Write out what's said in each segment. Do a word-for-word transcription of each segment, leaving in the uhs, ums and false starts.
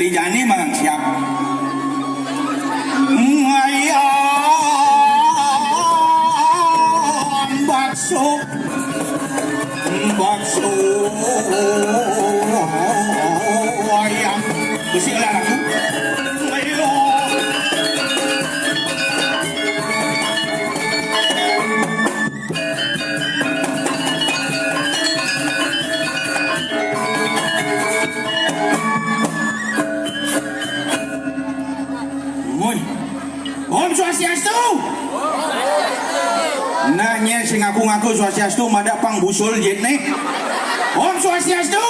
Di jani mang siap. Ayam bakso, bakso ayam. Besi lah aku. Ayo. Woi. Om Swastiastu. Nah, nye sing ngaku-ngaku Swastiastu madak pang busul jet nih. Om Swastiastu.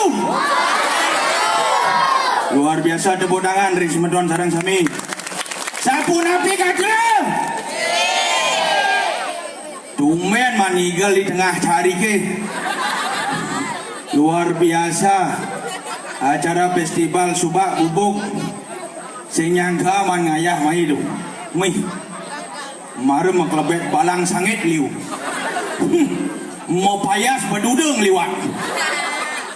Luar biasa, tepuk tangan ring semeton sareng sami. Sapunapi katra? Tumben manigel di tengah carike. Luar biasa. Acara festival subak gubuk. Sing nyangka man ngayah mai tu. Mih. Mara maklebet balang sangit liu. Hmm. Mapayas badudung liwat.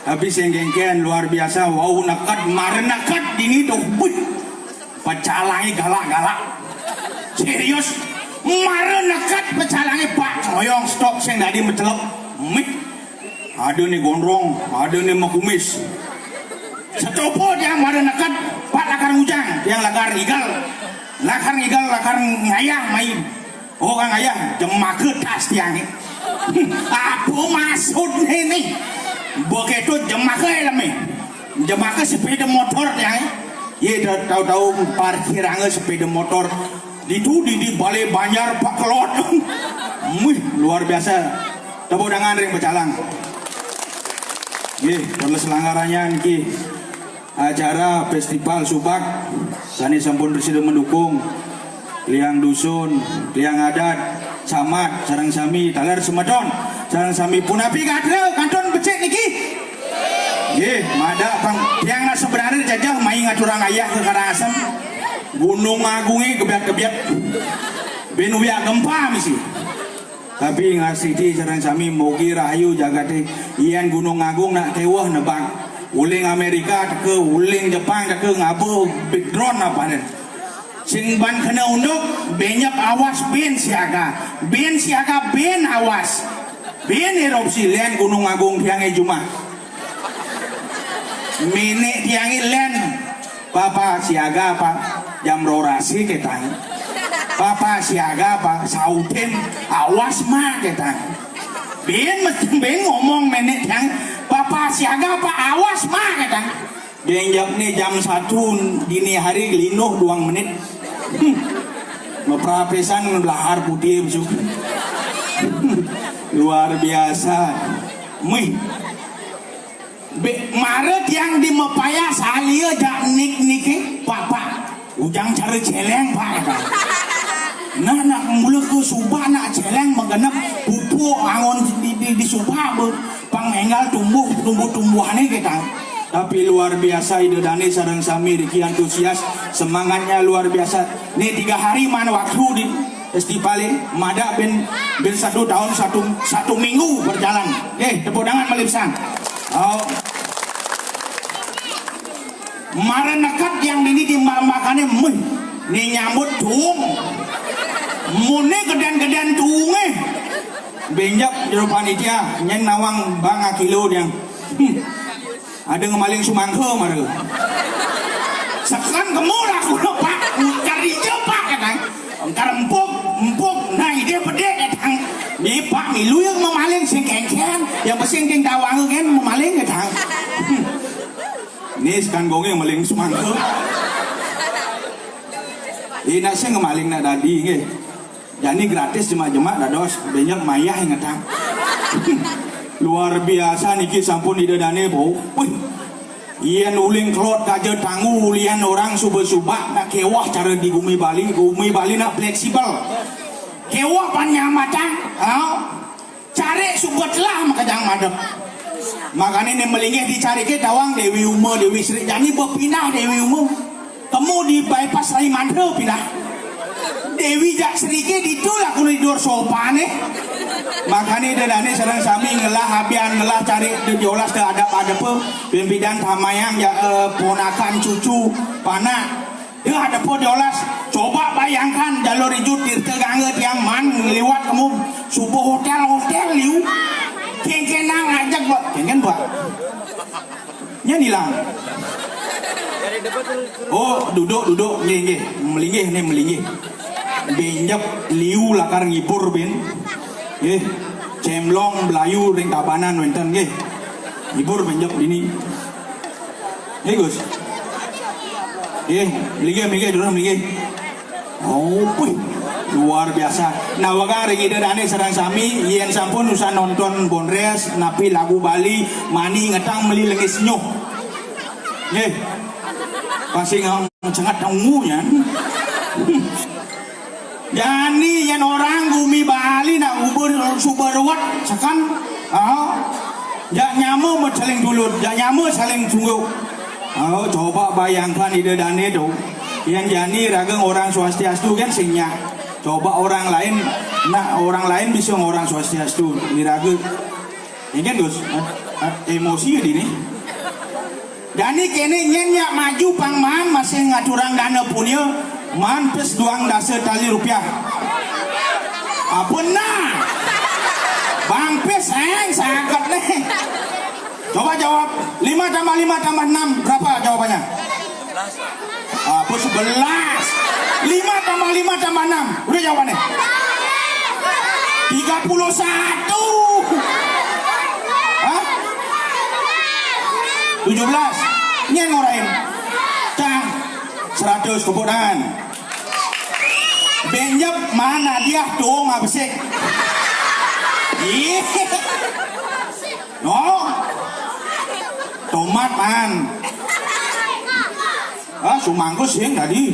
Tapi sing kengken luar biasa, wau neked, mara neked dini tu. Wih. Pecalange galak-galak. Serius. Mara neked pecalange, Pak, ngoyong stok sing dadi mecelep. Mih. Ada ni gondrong, ada ni makumis. Setopo tiang mara neked, Pak, lakar ngujang, tiang lakar ngigel. Lakar ngigel, lakar ngayah mai. Oh, kang ayah, jemaka tas tiange. Apa maksudne ni? Begitu jemaka helme. Jemaka sepeda motor tiange. Ye, tau-tau parkiranga sepeda motor. Ditu di, di Balai Banjar Pak Kelot. Wih, luar biasa. Tepuk tangan ring pecalang. Nggih, perlu selanggarannya niki. Acara festival subak sane sampun prasida mendukung, liang dusun, liang adat, camat, sareng sami, taler semeton, sareng sami punapi gatra kantun becik niki. Nggih, madak pang tiang nak sebenarnya jajah mai ngaturang ayah ke Karangasem. Gunung Agunge gebyat-gebyat. Ben uyak gempa misi. Tapi ngastiti sareng sami mugi rahayu jagate, yen Gunung Agung nak keweh nebak. Uling Amerika teka, uling Jepang teka ngaba big drone apa nen. Sing ban kena unduk, benyep awas ben siaga. Ben siaga ben awas. Ben erupsi len Gunung Agung tiange jumah. Menek tiange len Papa siaga apa? Jam roras ketang. Papa siaga apa? Sautin, awas ma ketang. Ben mesti ben ngomong menek tiang, Papa siaga apa? Awas ma ketang. Benjap ni jam satu dini hari linuh duang menit. Hmm. Meprapesan belahar putih besuk. Luar biasa. Mih. Be, mara tiang di mapayas alia jak nik-nike, Pak, Pak. Ujang cara celeng, Pak, kata. Nah, nak mula ke subak nak celeng magenep pupuk angon di, di, di subak be, pang enggal tumbuh, tumbuh-tumbuhane kita. Tapi luar biasa Ida Dane sareng sami riki antusias, semangatnya luar biasa. Nih tiga hari mana waktu di Festival ini madak ben, ben satu tahun satu, satu minggu berjalan. Eh, tepuk tangan malih pisan. Oh. Mara neked yang dini di ma-, makane meh ni nyambut tuung. Mune geden-geden tuunge. Benjep jero panitia nyen nawang bang akilo diang. Hmm. Ada ngemaling sumangka mara. Sekan kemu laku lo, Pak. Engkar ijo, Pak, katang. Engkar empuk, empuk. Nah, ide bedek, katang. Ni, Pak, milu yang memaling sing kengken. Yang pesing ding tawang kan memaling, katang. Hmm. Ni sekan gonge maling sumangka. Ina sing ngemaling nak dadi nggih. Jani gratis jemak-jemak dados benyek mayah ingetang. Luar biasa niki sampun Ida Dane bau. Wih. Yen uling kelot kaja tanggu ulian orang suba-suba nak kewah cara di gumi Bali, gumi Bali nak fleksibel. Kewah pan nyamatang, ha? Cari suba telah makajang madep. Makane ne melinggih dicari ke tawang Dewi Uma, Dewi Sri. Jani bepindah Dewi Uma. Temu di bypass Rai Mantra pindah. Dewi Jak Serike ditu lah kuno tidur sopan eh. Makané Ida Dané sareng sami ngelah abian, ngelah cari di, diolas teu adep-adepa, pimpidan tamayang ja, eh, ponakan, cucu, panak. Teu adepa diolas. Coba bayangkan jalur ijo Tirta Gangga tiang man ngliwat kemu suba hotel-hotel liu. Kénkénang ajak, Pak. Kénkén, Pak. Nya ilang. Oh, duduk, duduk. Nggih, nggih. Melinggih nih, melinggih. Bénjep liu lakar ngibur, bén. Nggih. Cemlong belayu ring Tabanan wénten, nggih. Ngibur bénjep dini. Nggih, Gus. Nggih, melinggih, melinggih, durung melinggih. Oh, wih, luar biasa. Nah, wagang ring Ida Dané sareng sami, yén sampun usan nonton Bondrés, napi lagu Bali, mani ngetang meli lengis nyuh. Nggih. Pasti ngam cengat ungu nyan. Jani yén orang gumi Bali nak ubur suba ruwet sekan, ah, jak nyama mah saling tulud, jak nyama saling sungguh. Oh, coba bayangkan Ida Dané to. Yén jani raga ngorang swastiastu kan sing nyak. Coba orang lain, nak orang lain bisa ngorang swastiastu, iraga. Inggih, Gus. Eh, eh, emosi ya dini. Jani kéné nyén nyak maju pang maan masih ngaturang dana punia, maan pis duang dasa tali rupiah. Apa nah? Bang pis, éng, saget nih. Coba jawab, lima tambah lima tambah enam, berapa jawabannya? Apa sebelas? Lima tambah lima tambah enam, udah jawabannya? Tiga puluh satu. Hah? Tujuh belas. Nyén ngorahin. Cang. Seratus, tepuk tangan. Bénjep maan hadiah tuung abesik. Ih. No. Tomat maan. Ah, sumangkus sing tadi.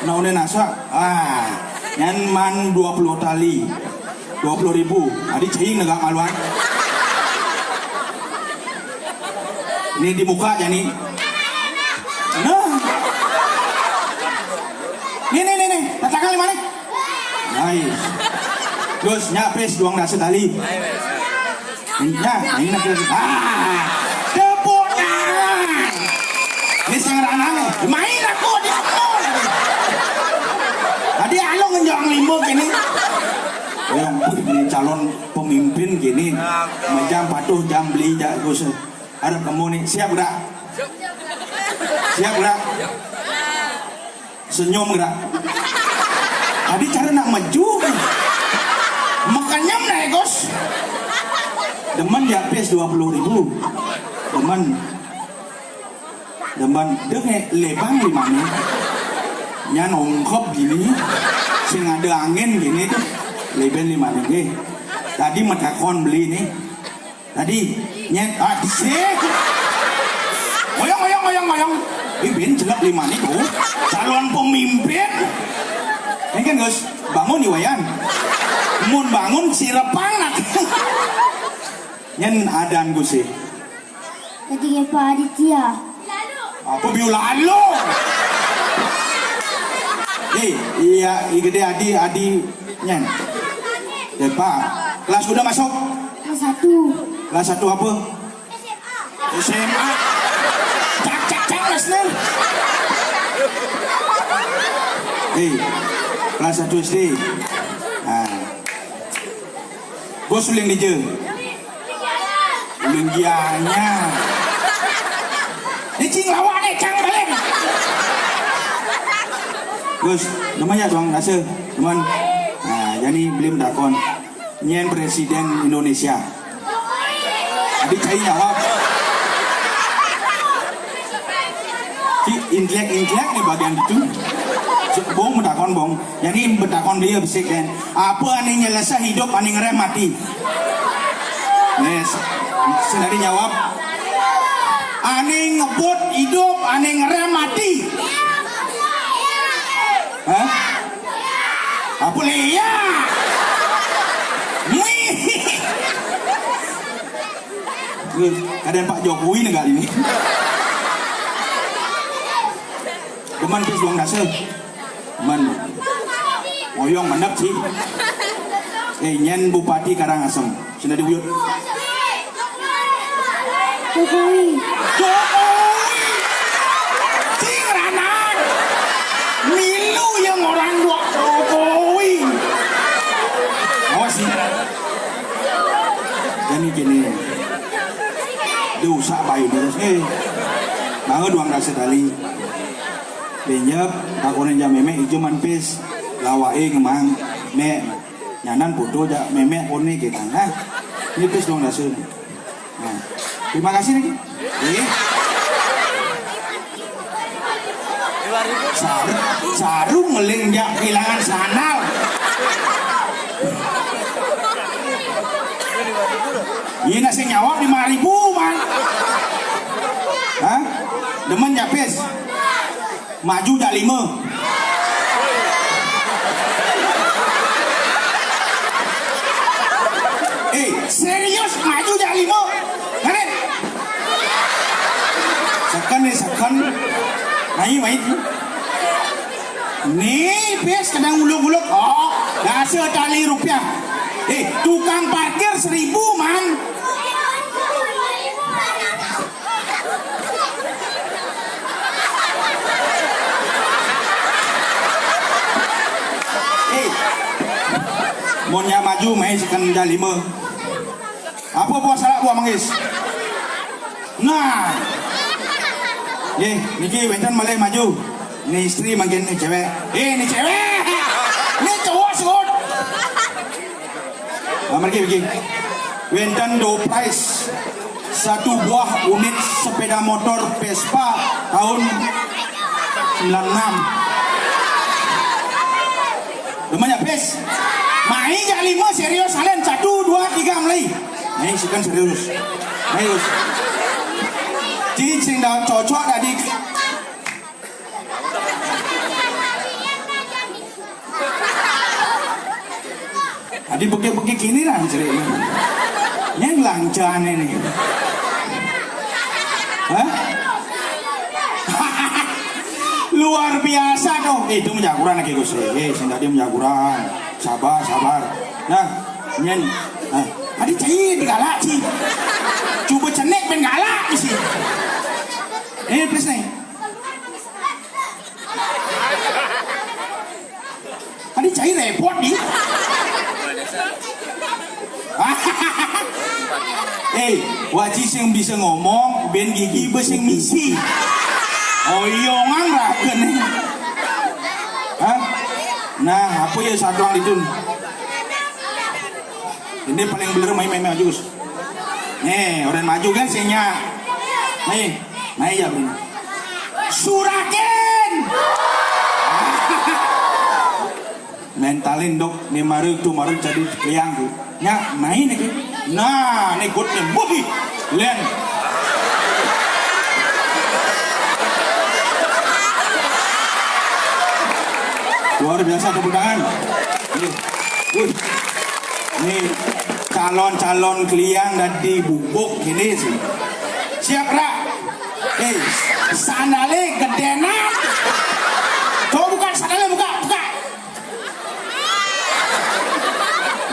Nah, udah nasa. Ah, nyén maan dua puluh tali. Dua puluh ribu. Adi cing negak maluan. Ini di muka jani. Nah. Nih, nih, nih, nih. Tatakan lima nih. Nice. Terus nyapis duang dasa tali. Nah, ini nak kira. Ah, tepuk tangan. Ini sing ranang. Main aku di aku. Tadi anu ngenjang limbo gini. Yang ini calon pemimpin gini. Majang patuh jam beli jago se. Arep kemu nih, siap gerak? Siap gerak? Senyum gerak. Tadi cara nak maju. Makanya naik, Gus. Demen ya pis dua puluh ribu. Demen. Demen. Dengé lebang lima nih. Nyan ongkop gini. Sing ada angin gini tuh. Leben lima nih. Tadi metakon beli nih. Tadi nyén, ah, sih. Ngoyong, ngoyong, ngoyong, ngoyong. Ih, bin jelek lima nih tuh. Calon pemimpin. Ini kan, Gus, bangun di Wayan. Mun bangun sirepang nak. Nyén adan Gus sih. Tadi ya Pak Aditya. Apa biu lalu? Nih, iya, i gedé adi, adi nyén. Depa. Kelas udah masuk? Kelas satu. Kelas satu apa? S M A. Cak, cak, cak, kelas enam. Nih, kelas satu S D. Nah. Bos uling dija. Uling gianya. Ini cing lawan nih, cang balik. Gus, namanya doang rasa, cuman, nah, jadi belum takon. Nyén Presiden Indonesia. Tadi cai jawab. Ci intelek-intelek nih bagian itu. Bong betakon, Bong. Jadi betakon dia besik kan. Apa ané nyelesai hidup, ané ngerem mati? Yes. Sendiri jawab. Ané ngebut hidup, ané ngerem mati. Hah? Apa liya? Wih. Kadang Pak Jokowi negara ini. Demen pis duang dasa. Demen. Ngoyong mendep sih. Eh, nyén Bupati Karangasem. Sing dadi buyut. Jokowi. Jokowi. Cing ranan. Milu yang orang dua Jokowi. Awas sih. Jadi gini. Dia usah bayu terus. Eh. Bangun doang rasa tali. Benjep, takonin jam mémé ijo man pis. Lawaké ngemang. Mék. Nyanan foto jak mémé koné kita. Nah. Ini pis doang rasa. Nah. Terima kasih nih. Eh. Sar, saru ngeling jak kehilangan sandal. Iya nasi nyawak lima ribu man. Hah? Demen jak pis. Maju jak lima. Eh, serius maju jak lima. Karet. Second nih, second. Naik, naik. Nih, pis kadang uluk-uluk. Oh, dasar tali rupiah. Eh, tukang parkir seribu, man. Eh, monnya maju, main second jak lima. Apa buah salak buah manggis? Nah. Eh, niki wénten malih maju. Ini istri mangkin ini cewek. Eh, ini cewek. Ini cowok sud. Nah, mriki, mriki. Wénten door prize satu buah unit sepeda motor Vespa tahun sembilan enam. Lumayan, pis. Mai jak lima serius, kalian satu, dua, tiga, mulai. Nah, ini kan serius. Serius. Cicing daun cocok tadi. Tadi beke-beke kini lah ceritanya. Ini lancar ini. Hah? Luar biasa dong. Eh, itu menjaguran lagi Gus. Eh, sing tadi menjaguran. Sabar, sabar. Nah, nyen. Nah, tadi cai digalak sih. Coba cenek ben galak sih. Eh, please nih. Tadi cai repot nih. Eh, waji sing bisa ngomong, ben gigi be sing misi. Oh iya, ngang ragen nih. Hah? Nah, apa ya sadang itu? Ini paling bener main-main maju. Nih, orang maju kan sing nya. Nih, naik ya, Bun. Surakin. Mentalin dok, nih maruk tuh maruk jadi liang tuh. Nya, main lagi. Nah, nih good nih, buhi. Len. Luar biasa tepuk tangan. Nih. Wih. Nih calon-calon klien dadi bubuk ini sih. Siap, Ra? Eh, sandale gedenan. Coba buka sandale, buka, buka.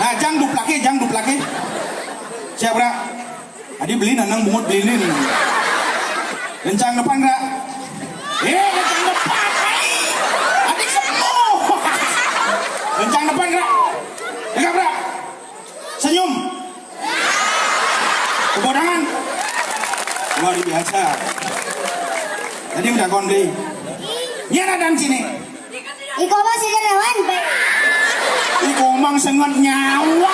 Nah, jang duplake, jang duplake. Siap, Ra? Tadi beli nanang bungut beli ini. Kencang depan, Ra. Eh, kencang depan, ai. Tadi kamu. Kencang depan, Ra. Tegap, Ra. Senyum. Tepuk tangan. Luar biasa. Tadi udah kondi. Ini ada dan sini. Iko mah sing rewan, Pak. Iko mang senget nyawa.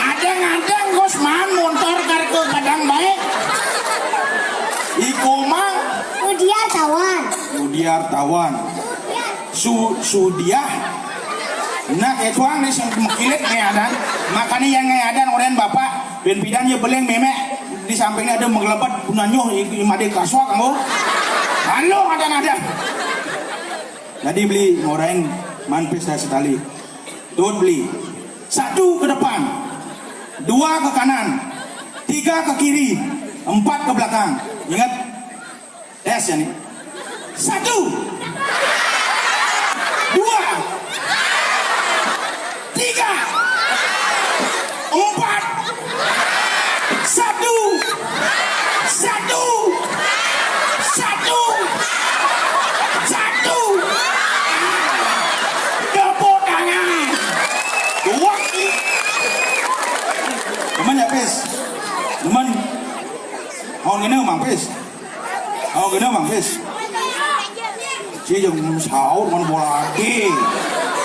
Ada ngadang Gus man montor kar ke padang baik. Iko mang Udiar tawan. Udiar tawan. Su Sudiah. Nah, kecuang nih sing mekilit nih ada. Makanya yang ada orang bapak ben pidan ya beling memek di sampingnya ada mengelebat punanyo i made kaswak kamu. Halo ada-ada. Jadi beli ngorain manpis dah sekali. Tuh beli. Satu ke depan, dua ke kanan, tiga ke kiri, empat ke belakang. Ingat, tes ya nih. Satu, dua, Tiga. Empat. Satu. Satu. Satu. Satu. Tepuk tangan. Dua. Teman ya, Pis? Teman. Oh, ini, Mang Pis. Oh, gede, Mang Pis. Ci jeung saur mun bola adi.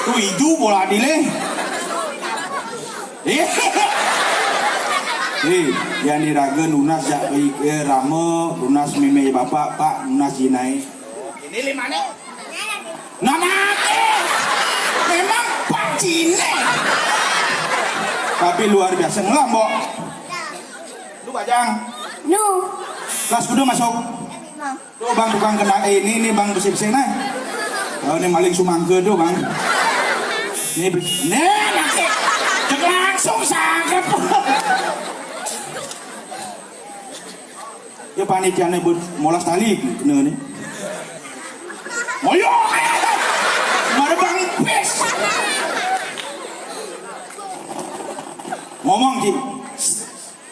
Tuh ijo bola adi leh. Eh, yang diraga nunas ja, eh, rame, nunas meme bapak, Pak, nunas jinai. Ini lima nih. Nah, nah, eh, memang Pak Cine. Tapi luar biasa ngelam, Bo. Lu bajang. Nu. Kelas kudu masuk. Tuh, Bang, tukang kena, eh, ini, ini, Bang, besi-besi, nah. Oh, ini maling sumangke tuh, Bang. Ini besi, nih, nanti. Cek langsung sangkep. Ya, panitiane buat molas tali, kena nih. Moyo, mare Bang Pis. Ngomong, Ci.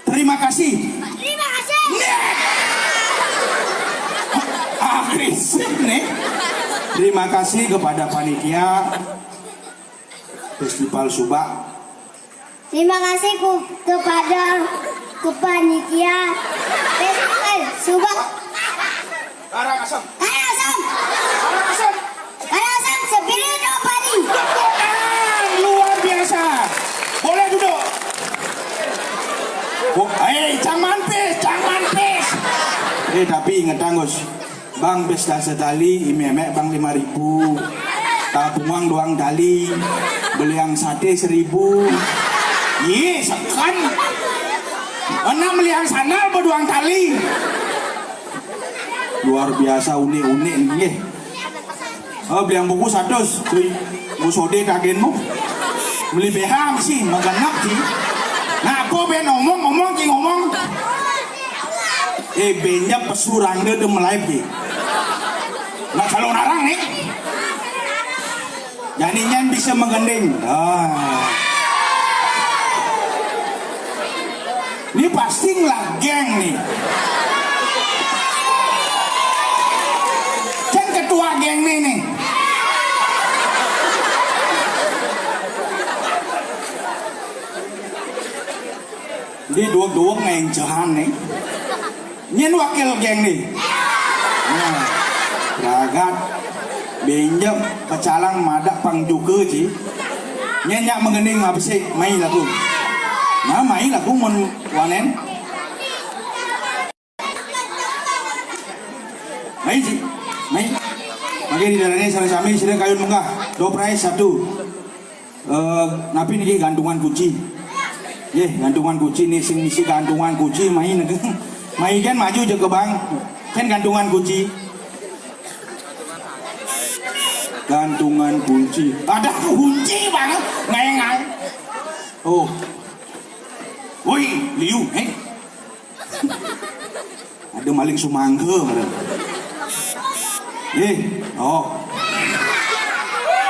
Terima kasih. Terima kasih. Nih. Agresif nih. Terima kasih kepada panitia Festival Subak. Terima kasih ku-, kepada kepanitia Festival Subak. Karangasem. Karangasem. Karangasem. Karangasem, Spirit of Padi. Tepuk tangan luar biasa. Boleh duduk. Bu, eh, Cang Manpis, Cang Manpis. Eh, tapi inget, Gus. Bang, pesta setali, imi emek, Bang, lima ribu. Tapungang doang tali. Beliang sate seribu. Ye, sekan. Enak beliang sandal bedoang tali. Luar biasa, unik-unik nggih. Oh, beliang buku satus. Kuwi, ngusode kagenmu. Beli B H sih, magenep sih. Nah, apa ben ngomong, ngomong, ki ngomong. Eh, benjep pesurang dia udah melaib ki. Nah, kalau narang nih. Jani nyan bisa menggending. Ah. Ini pasti ngelah geng nih. Kan ketua geng nih, nih. Ini duwek-duwek ngencehan nih. Nyen wakil geng nih. Nah, ragat. Benjep pecalang madak pang juga, Ci. Nyen nyak mengening apa sih? Main lagu. Nah, main lagu mun wanen. Main, Ci. Main. Mangke di dalamnya salah sami sila kayun munggah. Door prize satu. Eh, napi niki gantungan kunci? Nggih, gantungan kunci nih, sing misi gantungan kunci main. Main kan maju aja ke bank. Kan gantungan kunci. Gantungan kunci. Ada kunci banget. Ngai-ngai. Oh. Woi, liu, eh. Ada maling sumangga, ada. Eh, oh.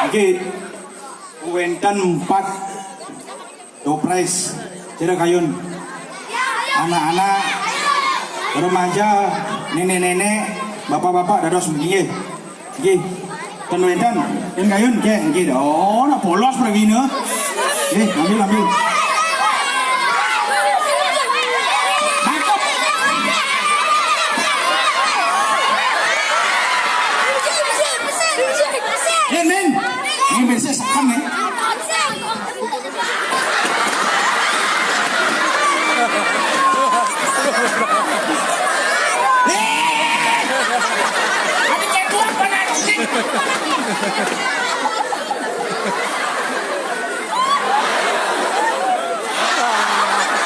Oke. Wenten empat. Door prize. Cira kayun. Anak-anak, remaja, nenek-nenek, bapak-bapak, dados nggih. Nggih. Ten wenten, ten kayun, nggih, nggih. Oh, nah polos pergi nih. Nggih, ambil, ambil. Tangkep. Min, min. Ini bisa sekan nih.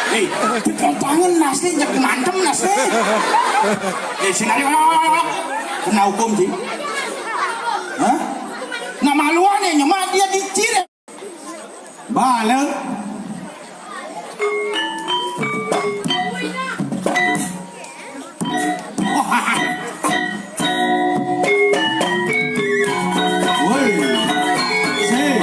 Hei, dipotongan nasi, nyek mantem nasi. Eh, sinario, kena hukum, Ci. Hah? Nah, maluan ya, nyemak dia dicir. Balik. Woi. Sing.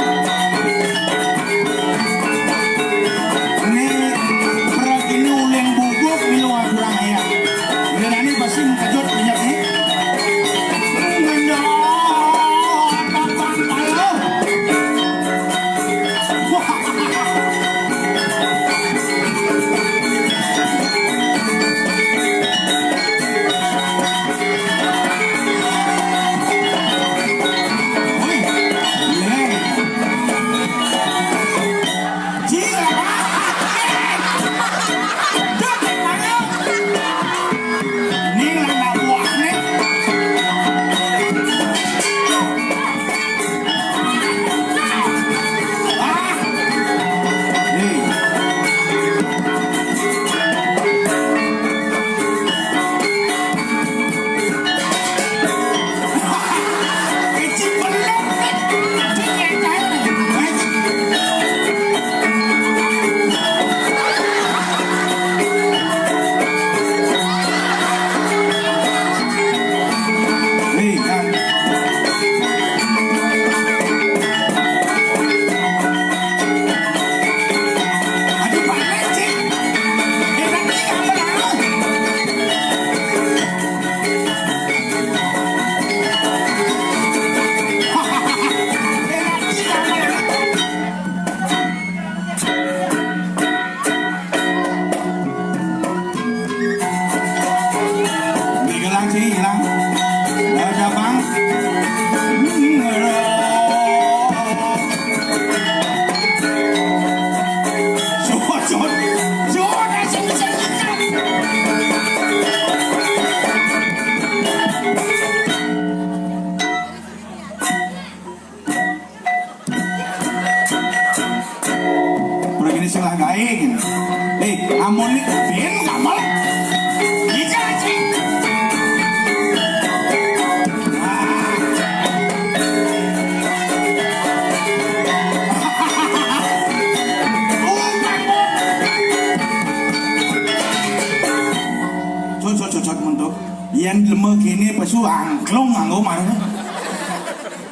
Yan lemah kéné pesu angklung anggo marana.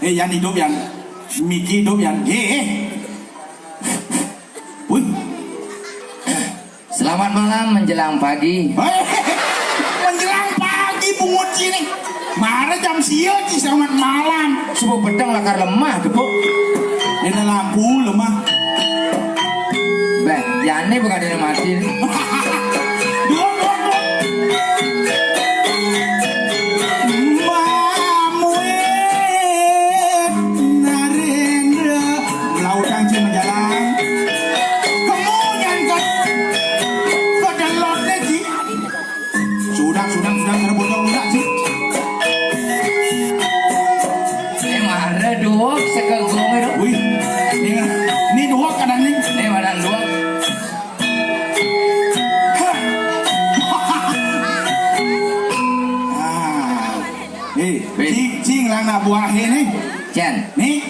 Eh, Yan idup, Yan. Miki idup, Yan. Eh, eh. Wih. Selamat malam menjelang pagi. Eh, menjelang pagi bungut sini. Mara jam sia ci selamat malam. Subuh peteng lakar lemah, Depuk. Ini lampu lemah. Beh, Yane bukan ada mati. Dua, dua, dua. Mamuin Narendra. Lautan cing majalan. Kemunyan ke, ke delotnya, Ji. Sudah, sudah, sudah, kada bocor, sudah, Ji. Ini mara duwek sekegong itu. Wih, ini, ini duwek kadang nih. Ini badan duwek. Ah. Eh, Wih. Cing, cing, lang nak buah ini. Jan. Nih.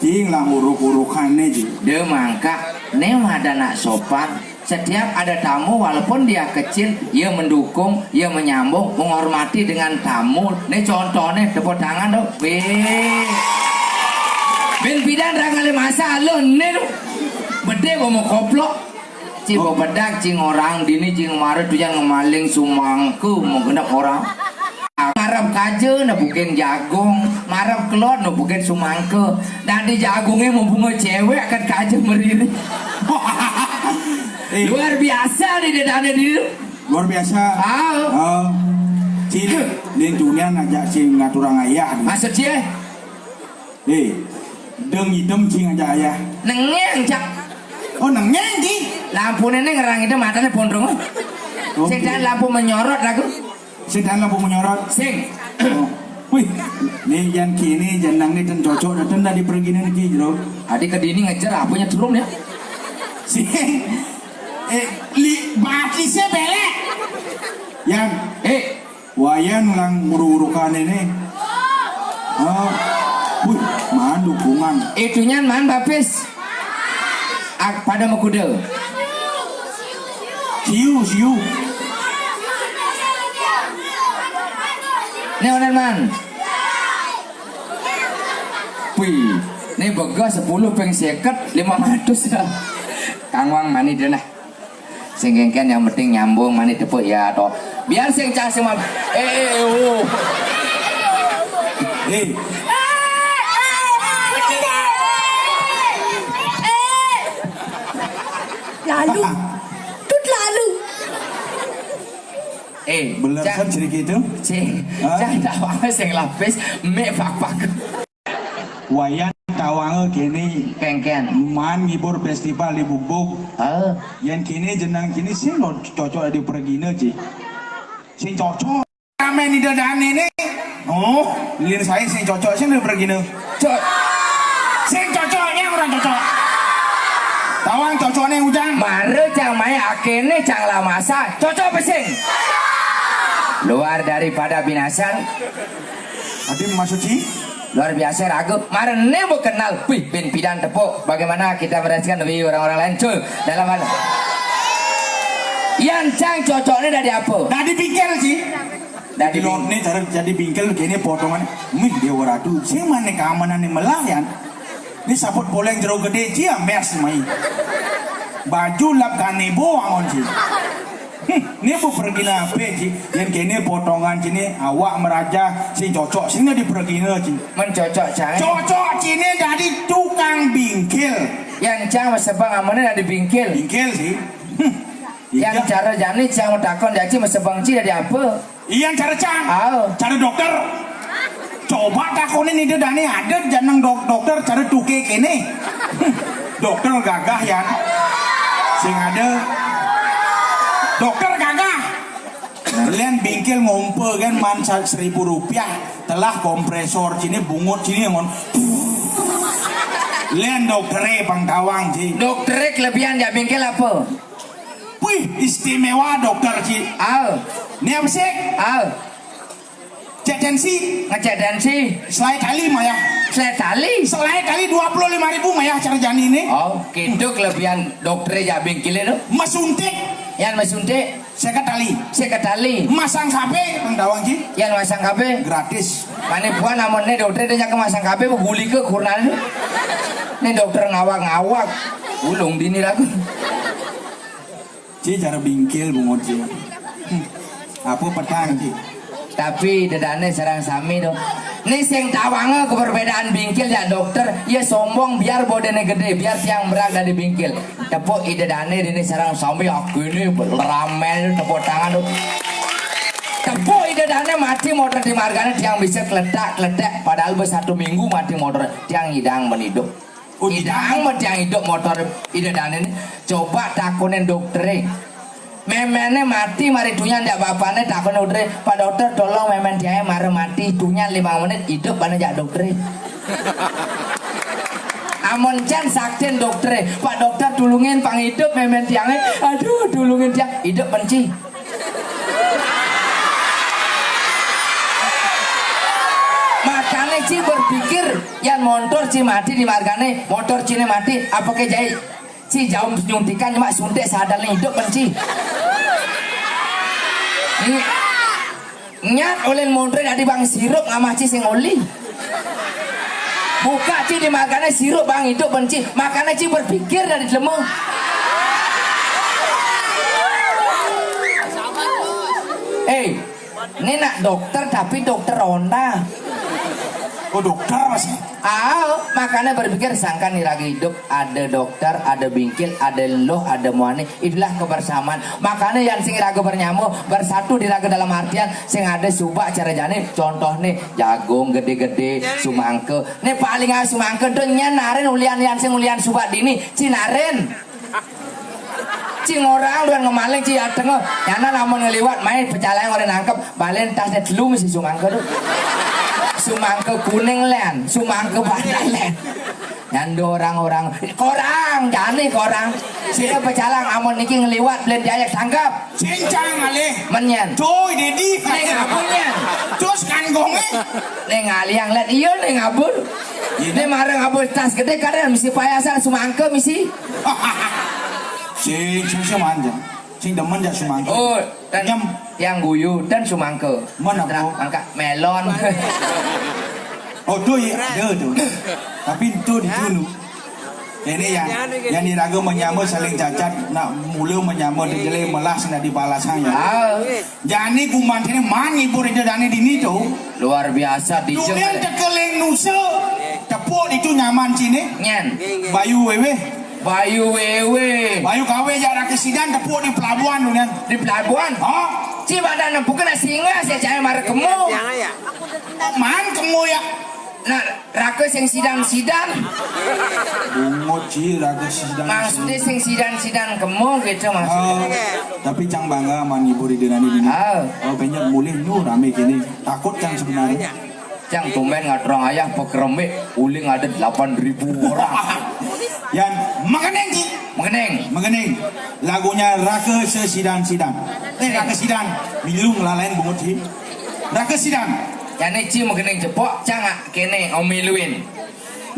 Cing, lang uruk-urukannya, Ji. Dia mangka, ne ada nak sopan. Setiap ada tamu, walaupun dia kecil, ia mendukung, ia menyambung, menghormati dengan tamu. Ini contohnya, tepuk tangan dong. Wih. Ben pidan rang kali masa lo, ini lo. Bede mau koplok. Cing bebedak, cing orang dini, cing mara tuh yang ngemaling sumangke, mau genep orang. Marep kaja, nepukin jagung. Marep kelot, nepukin sumangke. Dadi jagungnya mau bunga cewek, kan kaja meriri. Eh. Luar biasa nih, dia dana diri. Luar biasa. Ah. Oh. Cing, nih dunian aja cing ngaturang ayah. Maksud cie? Eh, deng idem cing aja ayah. Nengeng, Cak. Oh, nengeng, Ji. Lampu nene ngerang idem, matanya pondong. Oh. Sing dan lampu menyorot aku. Sing dan lampu menyorot. Sing. Oh. Wih, nih jan kini jenang nih dan cocok datang dari perginan ki, Jero. Adi ke dini ngejar apanya turun ya? Sing. Eh, li baki sih belek. Yang Eh, Wayan lang uru-urukan ini. Oh. Wih, man dukungan. Itunya man bapis. Ak pada mekuda. Siu, siu. Ini onan man. Wih, ini begas sepuluh peng seket, lima ratus ya. Kangwang mani deh nah. Sing kengken yang penting nyambung, mani tepuk ya toh. Biar sing cah sing mab-, eh, eh, eh, oh. Eh. Lalu. Tut lalu. Eh, bener cah, kan cerita itu? Sing, hah? Cah tak apa sing lapis, mek pak-pak. Wayan tawanga kene. Kengken. Man ngibur festival di Bubuk. Ah. Yan kene jenang kene sing lo cocok di pergina, Ji. Sing cocok. Kame ni dadane ne. Oh, lin saya sing cocok sing di pergina. Cok. Sing cocoknya orang cocok. Tawang cocoknya ujang. Mare cang mai akene cang lamasa. Cocok pesing. Luar daripada binasa. Adi maksud si? Luar biasa ragu. Marene bu kenal. Wih, bin pidan tepuk. Bagaimana kita merasakan lebih orang-orang lain, cuy? Dalam hal. Yang cang cocoknya dari apa? Dari bingkel sih. Dari lot nih cara jadi bingkel gini potongan. Mih dia waradu. Sing mana keamanan nih melah ya? Ini saput poleng jero gede cia mes mai. Baju lap kanebo angon sih. Hmm, ini bu pergi nape, Ci? Yang kene potongan sini awak meraja sing cocok sini di pergi ne, Ci. Men cocok cai. Cocok sini dari tukang bingkil. Yang cang sebang amane dari bingkil. Bingkil sih. Hmm. Yang iya. Cara jani cang takon daci mesebang ci dari apa? Iya cara cang. Ah. Cara dokter. Coba takonin ide dani ada jeneng dok dokter cara tuke kene. Dokter gagah ya. Sing ada dokter gagah. Nah, lian bingkil ngompe kan man sa-, seribu rupiah telah kompresor sini bungut sini ngon. Lian doktere pangkawang sih. Doktere kelebihan ya bingkil apa? Wih, istimewa dokter, Ci. Al. Ni apa sih? Al. Cek tensi. Ngecek tensi. Selai tali mayah. Selai tali. Selai tali dua puluh lima ribu mayah cara jani ini. Oh, gitu kelebihan dokter ya bingkilnya tuh. Mesuntik. Yang mesuntik. Seket tali. Seket tali. Masang K B, Bang Dawang Ji. Yang masang K B. Gratis. Mana buah namanya dokter dia ke masang K B, guli ke kurnan. Ini dokter ngawak-ngawak. Ulung dini lagu. Ci cara bingkil bungut ci. Hmm. Apa petang ci? Tapi dedane sareng sami to. Ni sing tawanga keperbedaan bingkil ya dokter, ya sombong biar bodene gede, biar tiang berak dari bingkil. Tepuk ide dane dini sareng sami aku ini ramel tepuk tangan to. Tepuk ide dane mati motor di margane tiang bisa kletak kletek padahal bersatu minggu mati motor tiang idang menidup. Idang mah tiang idup motor ide dane ini. Coba takonin doktere. Memene mati mari dunia ndak bapane takon doktere. Pak dokter tolong memen tiange mare mati dunia lima menit idup bane jak doktere. Amon can saktin doktere. Pak dokter tulungin pang idup memen tiange. Aduh tulungin tiang idup benci. Makane ci berpikir yang motor ci mati di margane motor cine mati apa ke jahit ci jauh nyuntikan cuma suntik sadar hidup kan ci. Nyat oleh motor dari bang sirup ngamah ci sing oli. Buka ci di margane sirup bang hidup kan ci makane ci berpikir dari jelema. Eh, ini nak dokter tapi dokter ronda. Oh dokter masih. Ah, makanya berpikir sangkan nih lagi hidup ada dokter, ada bingkil, ada loh, ada muani. Itulah kebersamaan. Makanya yang sing raga bernyamo bersatu di raga dalam artian sing ada subak cara jane contoh nih jagung gede-gede sumangke. Nih paling ah sumangke tuh nyen naren ulian yang sing ulian subak dini cinaren. Cing orang doan ngemaling ci ateng. Nyana lamun ngeliwat main pecalang orang nangkep balen tasnya telu mesti sumangke tuh. Sumangke kuning len, sumangke badan len. Nyando orang-orang korang jani korang. Sini pecalang amun niki ngeliwat belen diajak tangkap. Cincang alih. Menyen. Cuy dedi. Ning abun nyen. Terus kan gonge. Ning aliang len iya ning abun. Ini marang abun tas gede kadang mesti payasan sumangke misi. Sing sing sing manja. Sing demen jak sumangke. Oh, dan nyem yang guyu dan sumangke. Mana angkat melon. Oh tuh iya, ada tuh. Tapi itu di dulu. Ini yang yang diraga menyama saling cacat nak mula menyama di jelai melah sing di balasan ya. Ah. Jani kuman sini man ibu rida dani dini tuh. Luar biasa di Dunia tekeling nusa tepuk itu nyaman sini. Nyen. Bayu wewe. Bayu wewe. Bayu kawe jarak ke sidan tepuk di pelabuhan tu kan. Di pelabuhan. Oh. Ci badan nempukan nak singgah saya cahaya marah kemu. Man kemu ya. Nak raka sing sidan-sidan. Bungut ci raka sidan. Maksudnya sing sidan-sidan kemu gitu maksudnya. Oh, tapi cang bangga man ibu di dina ini. Ah. Oh banyak mulih nu rame kini. Takut cang sebenarnya. Cang tumben ngatrong ayah pekeremik uling ada delapan ribu orang. Yan mengeneng ci. Mengeneng. Mengeneng. Lagunya Raka Sesidan-sidan. Eh Raka Sidan. Milu ngelalain bungut ci. Raka Sidan. Jane ci mengeneng cepok cang kene omiluin.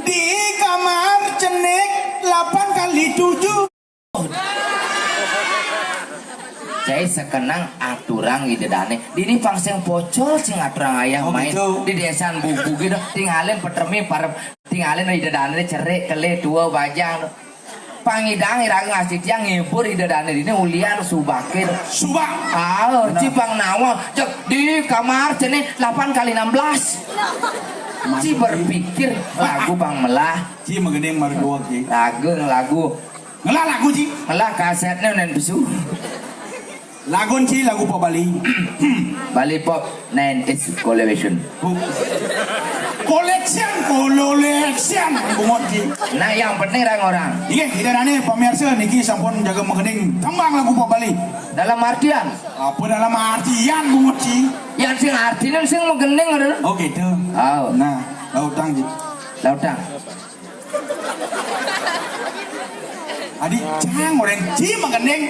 Di kamar cenik delapan kali tujuh. Jai sekenang aturang ide dane. Dini pang sing pocol sing aturang ayah oh, main gitu. Di desan bubu gitu. Tinggalin petermi para tinggalin ide dane cerik kele tua bajang. Pangidang iraga ngasih tiang ngibur ide dane dini ulian subakin. Subak. Ah, ci pang nawa cek di kamar cene delapan kali enam belas. Ci berpikir lagu pang melah. Ci mengening merdua ki. Lagu lagu. Ngelah lagu ci. Ngelah kasetnya nen besu. Lagun ci lagu pop Bali. Bali pop nineties collection. Collection, collection bungut ci. Nah yang penting orang-orang. Iya, kita nane pemirsa niki sampun jaga mengening tembang lagu pop Bali. Dalam artian. Apa dalam artian bungut ci? Yang sing artinya sing mengening ada. Oh gitu. Oh. Nah, lautang ci. Lautang. Adi cang orang ci mengening.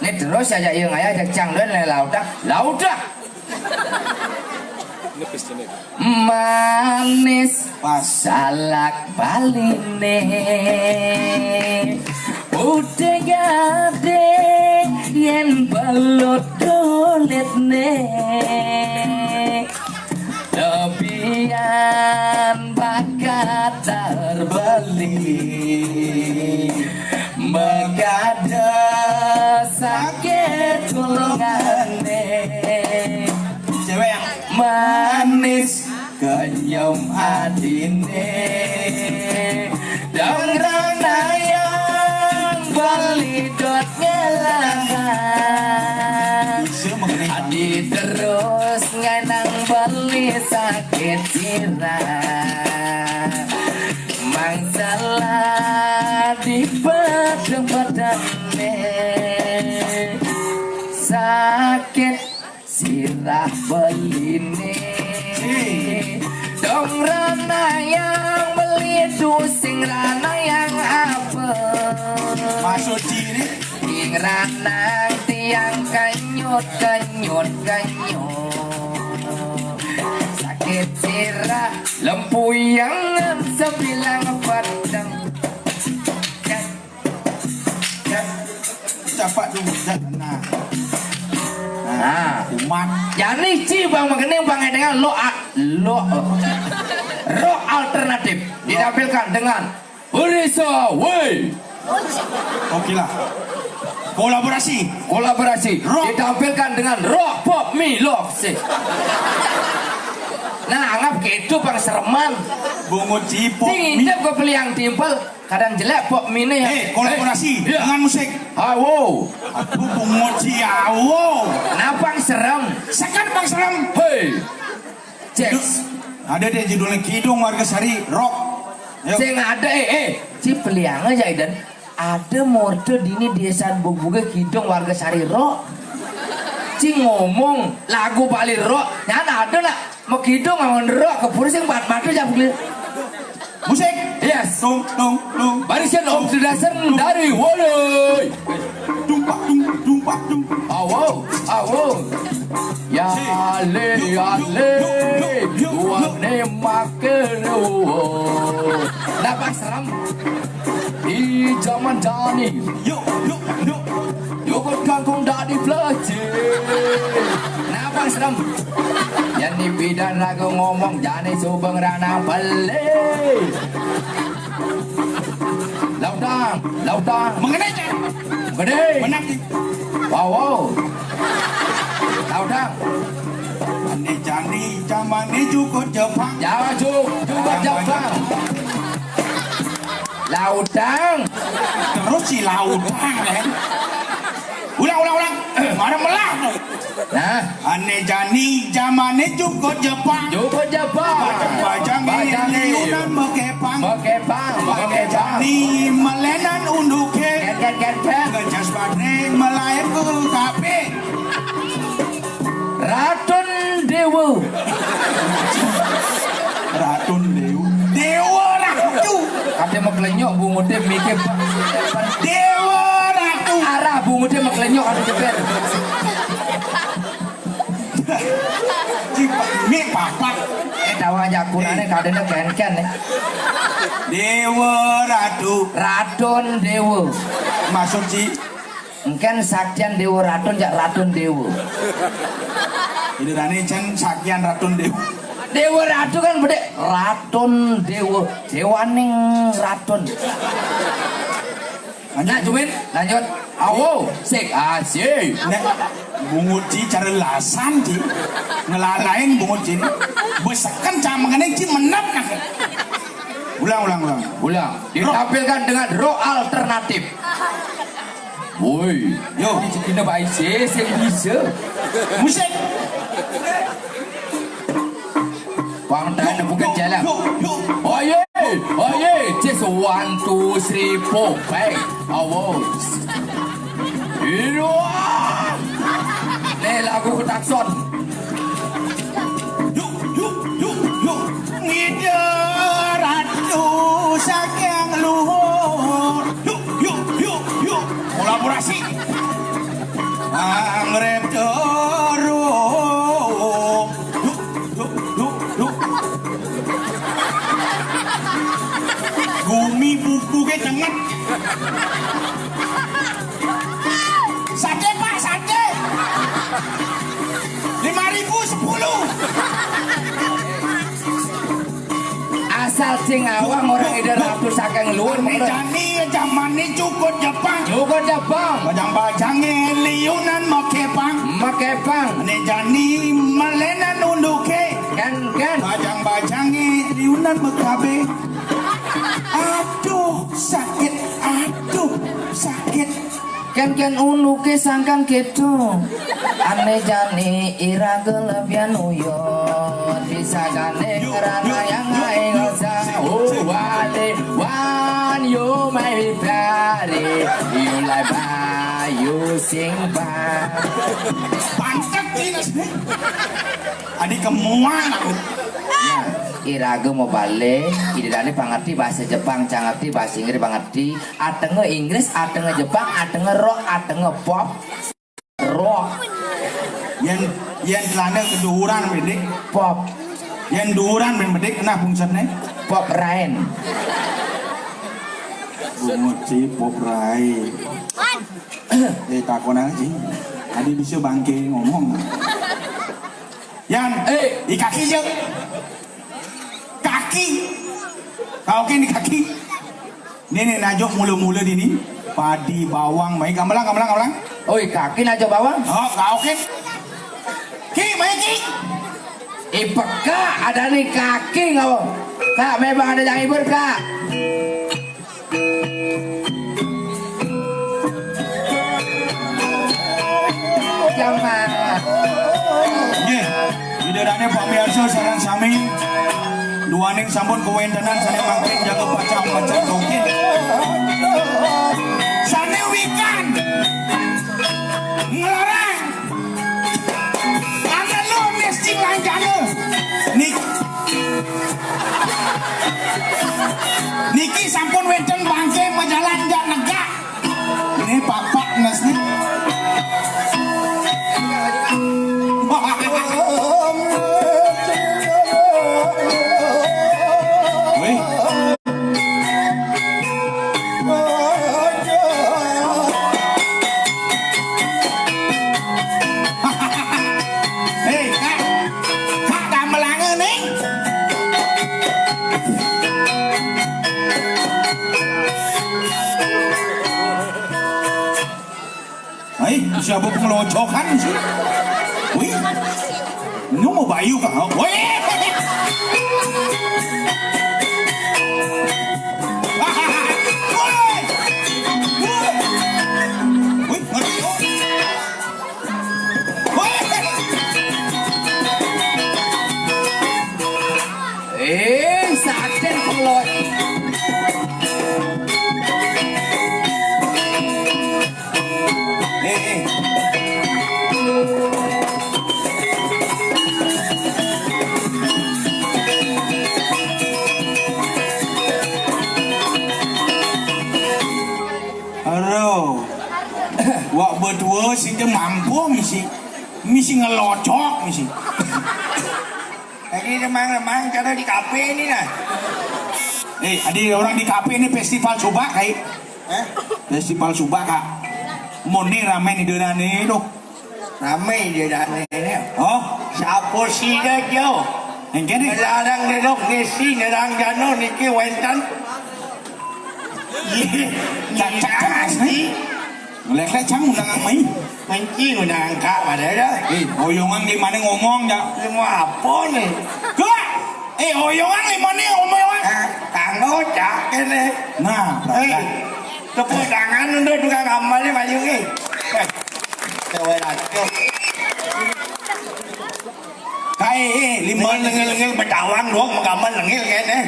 Ini terus aja iya ngaya cang dan lautang. Lautang. Manis. Pas. Salak baline. Udah gade yen belut dulitne. Lebihan bakat terbeli. Megade sakit tulungane. Cewek yang manis. Kenyem adine. Dong rana yang beli dot ngelangan. Adi terus ngenang beli sakit sirah. Masalah di pedeng-pedeng sakit sirah beline. Dong rana yang beli dusing rana yang apa? Maksud ciri? Ing ranang tiang kenyut, kenyut, kenyut. Sakit sirah, lempuyangan sebilang pedang. Ya. Ya. Capak dulu, ya. Nah. Nah. Nah. Umat. Jani ci bang mengening bang edengan lo a-, lo rock alternatif ditampilkan dengan Berisa, woi. Oke lah. Kolaborasi. Kolaborasi. Rock. Ditampilkan dengan rock pop mi love sih. Nah, anggap gitu bang sereman. Bungut cipok. Sing injak ke peliang timpel. Kadang jelek pop mini ya. Eh, kolaborasi. Eh, iya. Dengan musik. Awo. Aduh, bungut ciawo. Napang serem. Sekan bang serem. Hei. Cek. Ada deh judulnya Kidung Warga Sari Rock. Yuk. Sing ada, eh, eh, ci peliang aja dan ada morte dini desa bubuge Kidung Warga Sari Rock. Ci ngomong lagu Bali Rock, nyan ada nak mau Kidung ngomong rock ke pura sing bat mata aja beli. Musik. Yes. Tung tung tung. Barisan Om Sudasen dari Woloi. Tumpak tung tumpak tung. Awo, awo. Ya le, ya le. Uang ne makan. Dapat seram. Di zaman Dani. Yuk, yuk, yuk. Yuk kangkung dadi pelaci. Dapat seram. Yang di bidan lagu ngomong jani subeng ranang beli. Lautang, lautang. Mengenai je. Gede. Menang di. Wow, wow. Lautang. Ini jani zaman ini cukup Jepang. Jauh, cukup, cukup Jepang. Lautang. Terus si lautang, eh. Ulang, ulang, ulang. Mana melah tu? Nah. Ane jani zamane cukup Jepang. Cukup Jepang. Bajang, bajang, bajang, eh, liunan mekepang. Mekepang, ane mekepang. Jani melenan unduke. Ket, ket, ket, ket. Ngejas baterai melayu kape. Ratun Dewa. Ratun Dewa. Dewa Ratu. Kate meklenyok bungute mikir. Dewa Ratu. Arah bungute meklenyok kate ceper. Mik papak. Eh, tawa aja akurane kadene kenken nih. Dewa Ratu. Ratun Dewa. Maksud si Engken saktian Dewa Ratun jak Ratun Dewa. Ini rani cen saktian Ratun Dewa. Dewa Ratu kan bedek Ratun Dewa, dewaning ratun. Lanjut. Nah, Jumin, lanjut. Awo, sik asik. Nek bungut ci cara lasan ci. Ngelalain bungut ci. Beseken camengene ci menep nah. Ulang, ulang, ulang. Ulang. Ditampilkan dengan rock alternatif. Woi, yo, kita baik sih, sing bisa. Musik. Bang Tan bukan jalan. Yo, yo. Oye, oye, just one, two, three, four, five. Awas. Ini lagu ketakson. Yuk, yuk, yuk, yuk. Ngida Ratu saking luhur. Yuk, yuk, yuk, yuk. Kolaborasi. Angrep terus. Yuk, yuk. Sing awang orang Ida Ratu saking luhur. Ané jani jamané jukut Jepang. Jukut Jepang. Bajang-bajangé liunan maképang. Maképang. Ané jani malénan unduké. Kén, kén. Bajang-bajangé liunan makabé. Aduh, sakit. Aduh, sakit. Kén-kén unduké sangkan kéto. Ané jani iraga lebihan uyut. Bisa gandéng ngrana yang aing rasa. Oh, wale, wan, you my berry. You like buy, you sing buy. Pantek, Cing. Adi kemuan aku. Nah, iraga mabalih, Ida dané pangerti bahasa Jepang, cang ngerti bahasa Inggris, pangerti. Atenga Inggris, atenga Jepang, atenga rock, atenga pop. Rock. Yén, yén celana keduhuran bedik. Pop. Yén duhuran ben bedik, nah bungsetné. Pop rain. Bungut si pop rain. Eh, takonan, Cing. Adi bisa bangké ngomong. Yan, eh, di kaki aja. Kaki. Kau kan di kaki. Nih, nih, najuk mula-mula di nih. Padi, bawang, mai gamelan, gamelan, gamelan. Oi, kaki najuk bawang. Oh, kau kan. Ki, mai ki. Ipeka ada nih kaki kau. Kak, memang ada yang hibur, Kak. Jaman. Nggih, Ida dané pamiarsa sareng sami, duaning sampun kawéntenan sané mangkin jaga pacang-pacang mangkin. Sané wikan nglarang. Angkat lu, Miss Cing Lanjana. Nik-, niki sampun wénten bangké majalan jak negak. Ini papak nes nih. Wih. Hei, Kak. Kak, gamelange ning. Hai, siapa pengelocokan sih? Wih, nu mau bayu kah? Wih. Wih. Wih. Wih. Eh, saten pelot. Eh, eh. Aduh. Wak berdua sih dia mampu misi. Misi ngelocok misi. Jadi remang-remang cara di kafe ini nah. Eh, adi orang di kafe ini festival coba kai. Hah? Festival coba, Kak. Mone ramai di daerah ini tuh. Ramai di daerah ini. Oh, siapa sih dia jauh? Yang kene. Larang delok desi nerang jano niki wénten. Iya, cacak keras nih. Ngelek-lek cang undang mai. Menci undang angka pada dah. Eh, oyongan gimana ngomong dah? Ngomong apa nih? Kak, eh, oyongan gimana ngomong? Ah, kanggo cak ini. Nah, eh, tepuk tangan untuk tukang gambar nih maju eh. Eh, cewek laki. Kae, eh, lima lengil-lengil betawang doang menggambar lengil kene.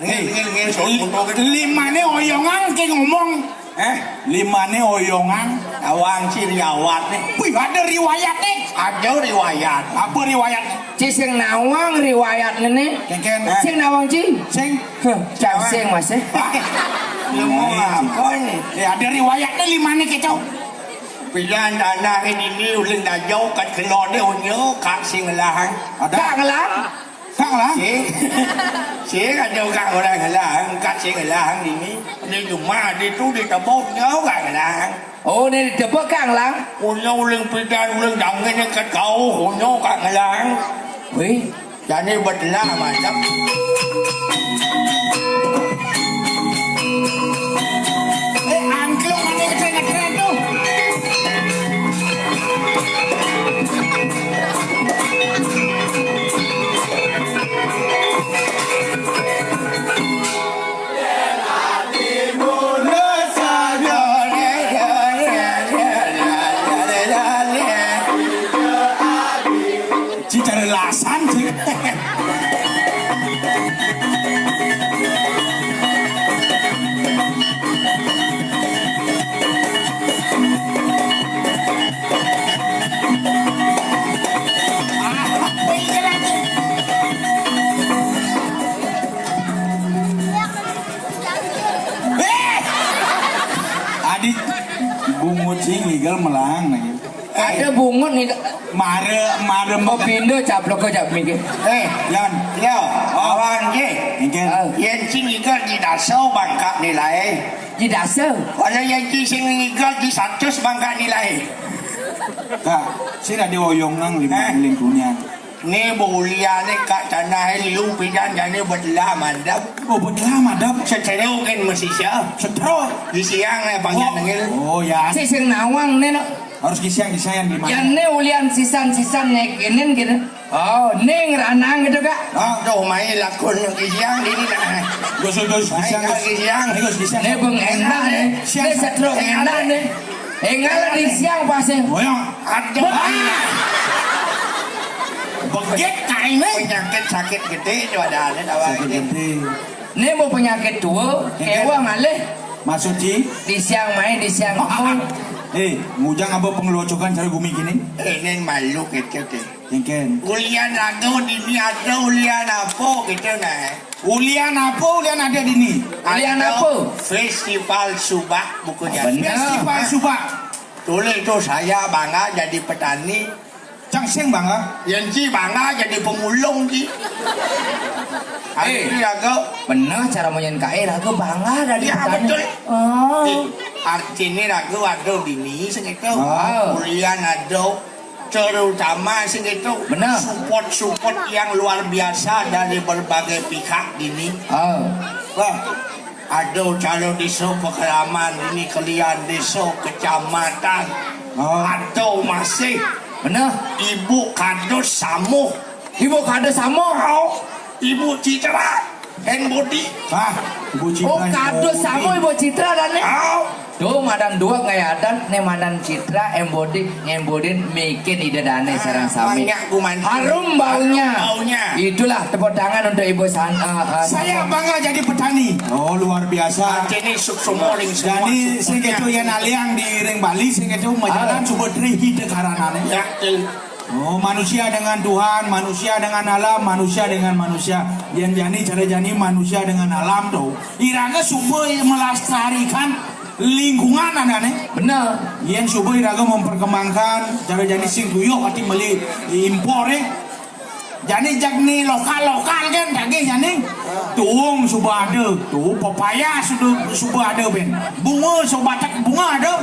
Lengil, lengil, lengil, soal motor gitu. Limane oyongan ke ngomong. Eh? Limane oyongan. Awang si riwayat nih. Wih, ada riwayat nih. Ada riwayat. Apa riwayat? Ci sing nawang riwayat nih. Kengken. Sing nawang ci. Sing. Huh, cang sing mas eh. Ilmu apa ini? Eh, ada riwayat nih limane kecau. Pidan tanah ini ni ulun dajau kat kelone unyo kak sing lahang. Ada. Kak ngelang. Kak ngelang. Sing. Sing ada kak orang ngelang, kak sing lahang ini. Di rumah di tu di tebok nyo kak ngelang. Oh, ni di tebok kak ngelang. Unyo ulun pidan ulun dangin kat kau unyo kak ngelang. Wih. Jadi betelah macam. Ngigel melang lagi. Ada bungut nih. Mare, mare. Oh, pindah caplok ke cap mikir. Eh, Yan. Yo, awan je. Engken. Ah. Yen cing ngigel di daso bangkak nilai. Di daso. Wala yen cing sing ngigel di satus bangkak nilai. Kak, sira di oyongang lima Eh. Lingkungan. Ni bulia ni kak tanah liu pidan jani betela madap. Oh, betela madap. Setero kan masih sia. Setero. Di siang eh panjang Oh. Nengil. Oh ya. Si sing nawang ni no. Harus kisiang di saya di mana? Yang ni ulian sisan-sisan nyekinin gitu. Oh, ning ranang gitu kak. Ah, doh main lakon yang kisiang di ni nah. Gus gus Main kisiang. Kak kisiang. Ini gus kisiang. Ni beng enak ni. Siang. Ni setero enak ni. Enggak di siang pasnya. Boyong. Aduh. Begit kain ni. Penyakit sakit gede itu ada ada tawa Sakit ini. Gede. Ini mau penyakit tua, Iya. Kewa ngalih. Maksud Ci? Di siang main, di siang ngomong. Eh, ngujang apa pengelocokan cara gumi gini? Eh, ini malu kecil deh. Engken. Ulian lagu di ni ada ulian apa gitu nah. Ulian apa ulian ada di ni? Ulian Ada apa? Festival Subak buku jadi. Benar. Festival Subak. Tulis tu saya bangga jadi petani. Cang sing bangga. Yang ci bangga jadi pemulung ci. Hari Eh. Ini lagu. Benar cara menyen kae lagu bangga dari Ya petani. Betul. Oh. Eh, artinya lagu ada bini segitu. Wow. Ulian ada terutama sing itu Benar. Support-support yang luar biasa dari berbagai pihak ini. Oh. Wah, ada calon desa pekeraman ini kalian desa kecamatan. Oh. Ada masih Benar. Ibu Kadus Samuh. Ibu Kadus Samuh. Oh, Ibu Citra. Hand body. Ah, Ibu Citra. Oh, Kadus Samuh Ibu Citra dan ni. Oh. Tuh madan dua kayak adat nih madan Citra embody ngembodin mikin ide dane sarang sami. Harum baunya. Harum baunya. Itulah tepuk tangan untuk Ibu San. Uh, uh, Saya bangga jadi petani. Oh luar biasa. Jadi suksumo ring semua. Jadi sing ketu yang aliang di ring Bali sing ketu majalan Ah. Coba tri hide karanane. Ya. Oh, manusia dengan Tuhan, manusia dengan alam, manusia dengan manusia. Yang jani cara jani manusia dengan alam tuh. Iraga suba melestarikan lingkungan anane. Benar. Yen suba iraga memperkembangkan cara jani sing tuyuh ati meli impor eh. Jani jag ni lokal-lokal kan daging jani. Tuung suba ada, tu pepaya suba suba ada ben. Bunga suba tak bunga ada.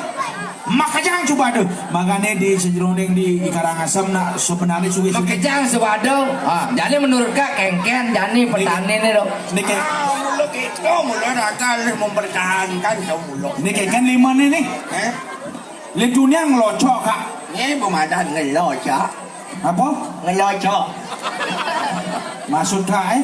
Makejang suba ada. Makane di sejeroning di Karangasem nak sebenarnya suwe. Makejang suba ada. Ha, jadi menurut kak kengken jani petani ni dok. Niki. Ah, mula kita mula ragal mempertahankan dong mula. Niki kan lima ni ni. Eh? Lintunian ngelocok kak. Ni pemadan ngelocok. Apa? Ngelocok. Maksud kak eh?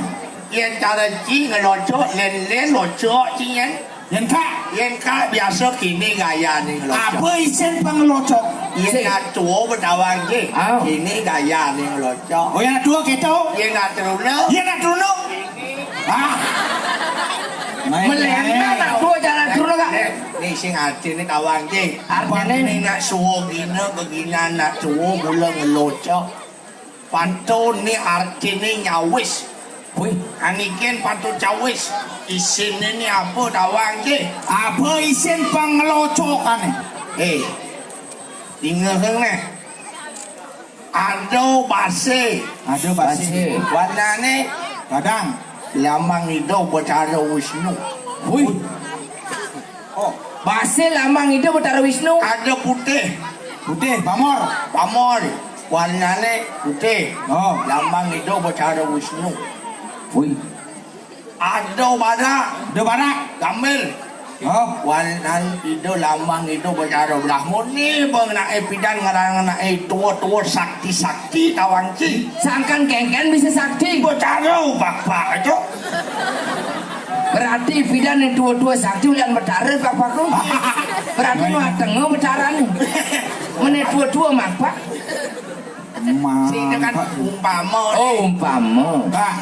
Yen cara ci ngelocok len-len locok ci yen. Yen kak? Yen kak biasa kini gaya ni ngelocok. Apa isen pengelocok? Yen nak tua bertawang ci. Au. Kini gaya ni ngelocok. Oh, yang tua keto? Yen nak teruna. Yen nak teruna. Ah. Melenda nak tua jalan teruna kak. Ni sing arti ni tawang ci. Artine ni nak suwo gina begina nak tua mula ngelocok. Pantun ni artine nyawis. Wih, aniken pantun cawis. Isine ni apa tawang ci? Apa isin pengelocokane? Eh, dingeheng neh. Ada base. Ada base. Base. Warnane Kadang. Lambang ida Betara Wisnu. Wih. Oh. Base lambang ida Betara Wisnu. Ada putih. Putih, pamor. Pamor. Warnane putih. Oh. Lambang ida Betara Wisnu. Wih. Ada barak. Ada barak. Gambil. Oh. Warnan ida lambang ida Betara Brahma ni bang nak eh pidan ngarang nak eh tua-tua sakti-sakti tawang ci. Sangkan kengken bisa sakti. Betara bapak itu. Berarti pidan yang tua-tua sakti ulian betara bapaku. Berarti nu tengah betara ni. Mana tua-tua mak pak? Sing tekan umpama. Oh, umpama. Kak.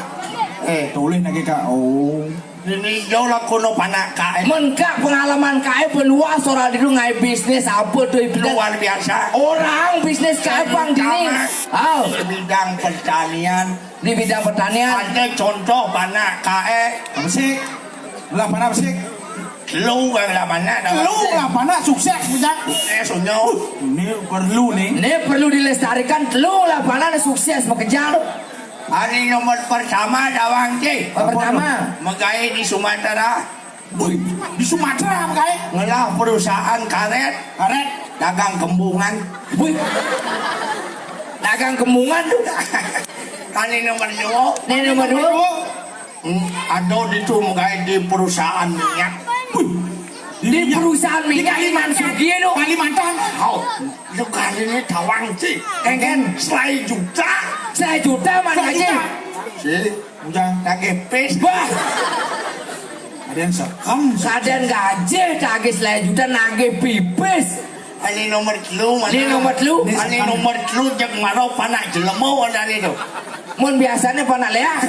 Eh, tulis lagi kak. Oh. Ini jauh lah kono panak kae. Men kak pengalaman kae peluas ora ditu ngai bisnis apa tu ibu? Luar biasa. Orang bisnis kae pang dini. Oh. Bidang pertanian. Di bidang pertanian. Ada contoh panak kae. Apa sih? Lah panak apa sih? Telu kang lah panak. Telu lah panak sukses, Bujang. Eh, sunyo. Ini perlu nih. Ini perlu dilestarikan, telu lah panak sukses makejang. Ane nomor pertama, Dawang, ci. Pertama. Magae di Sumatera. Wih, di Sumatera magae. Ngelah perusahaan karet. Karet. Dagang kembungan. Wih. Dagang kembungan tu. Ane nomor duo. Ane nomor duo. Hmm, ado di tu magae di perusahaan minyak. Wih, di perusahaan minyak di Kalimantan. Iman Sugih tu. Kalimantan. Hau, itu kali ni tawang, ci. Kengken. Selai juta. Selai juta mana, ci? Ci, udah tagih pis. Wah. Ada yang sekam. Kaden gaji tagih selai juta, nagih pipis. Ane nomor telu, mana? Ane nomor telu. Ane nomor telu, jak maro panak jelema ane tu. Mun biasane panak leak.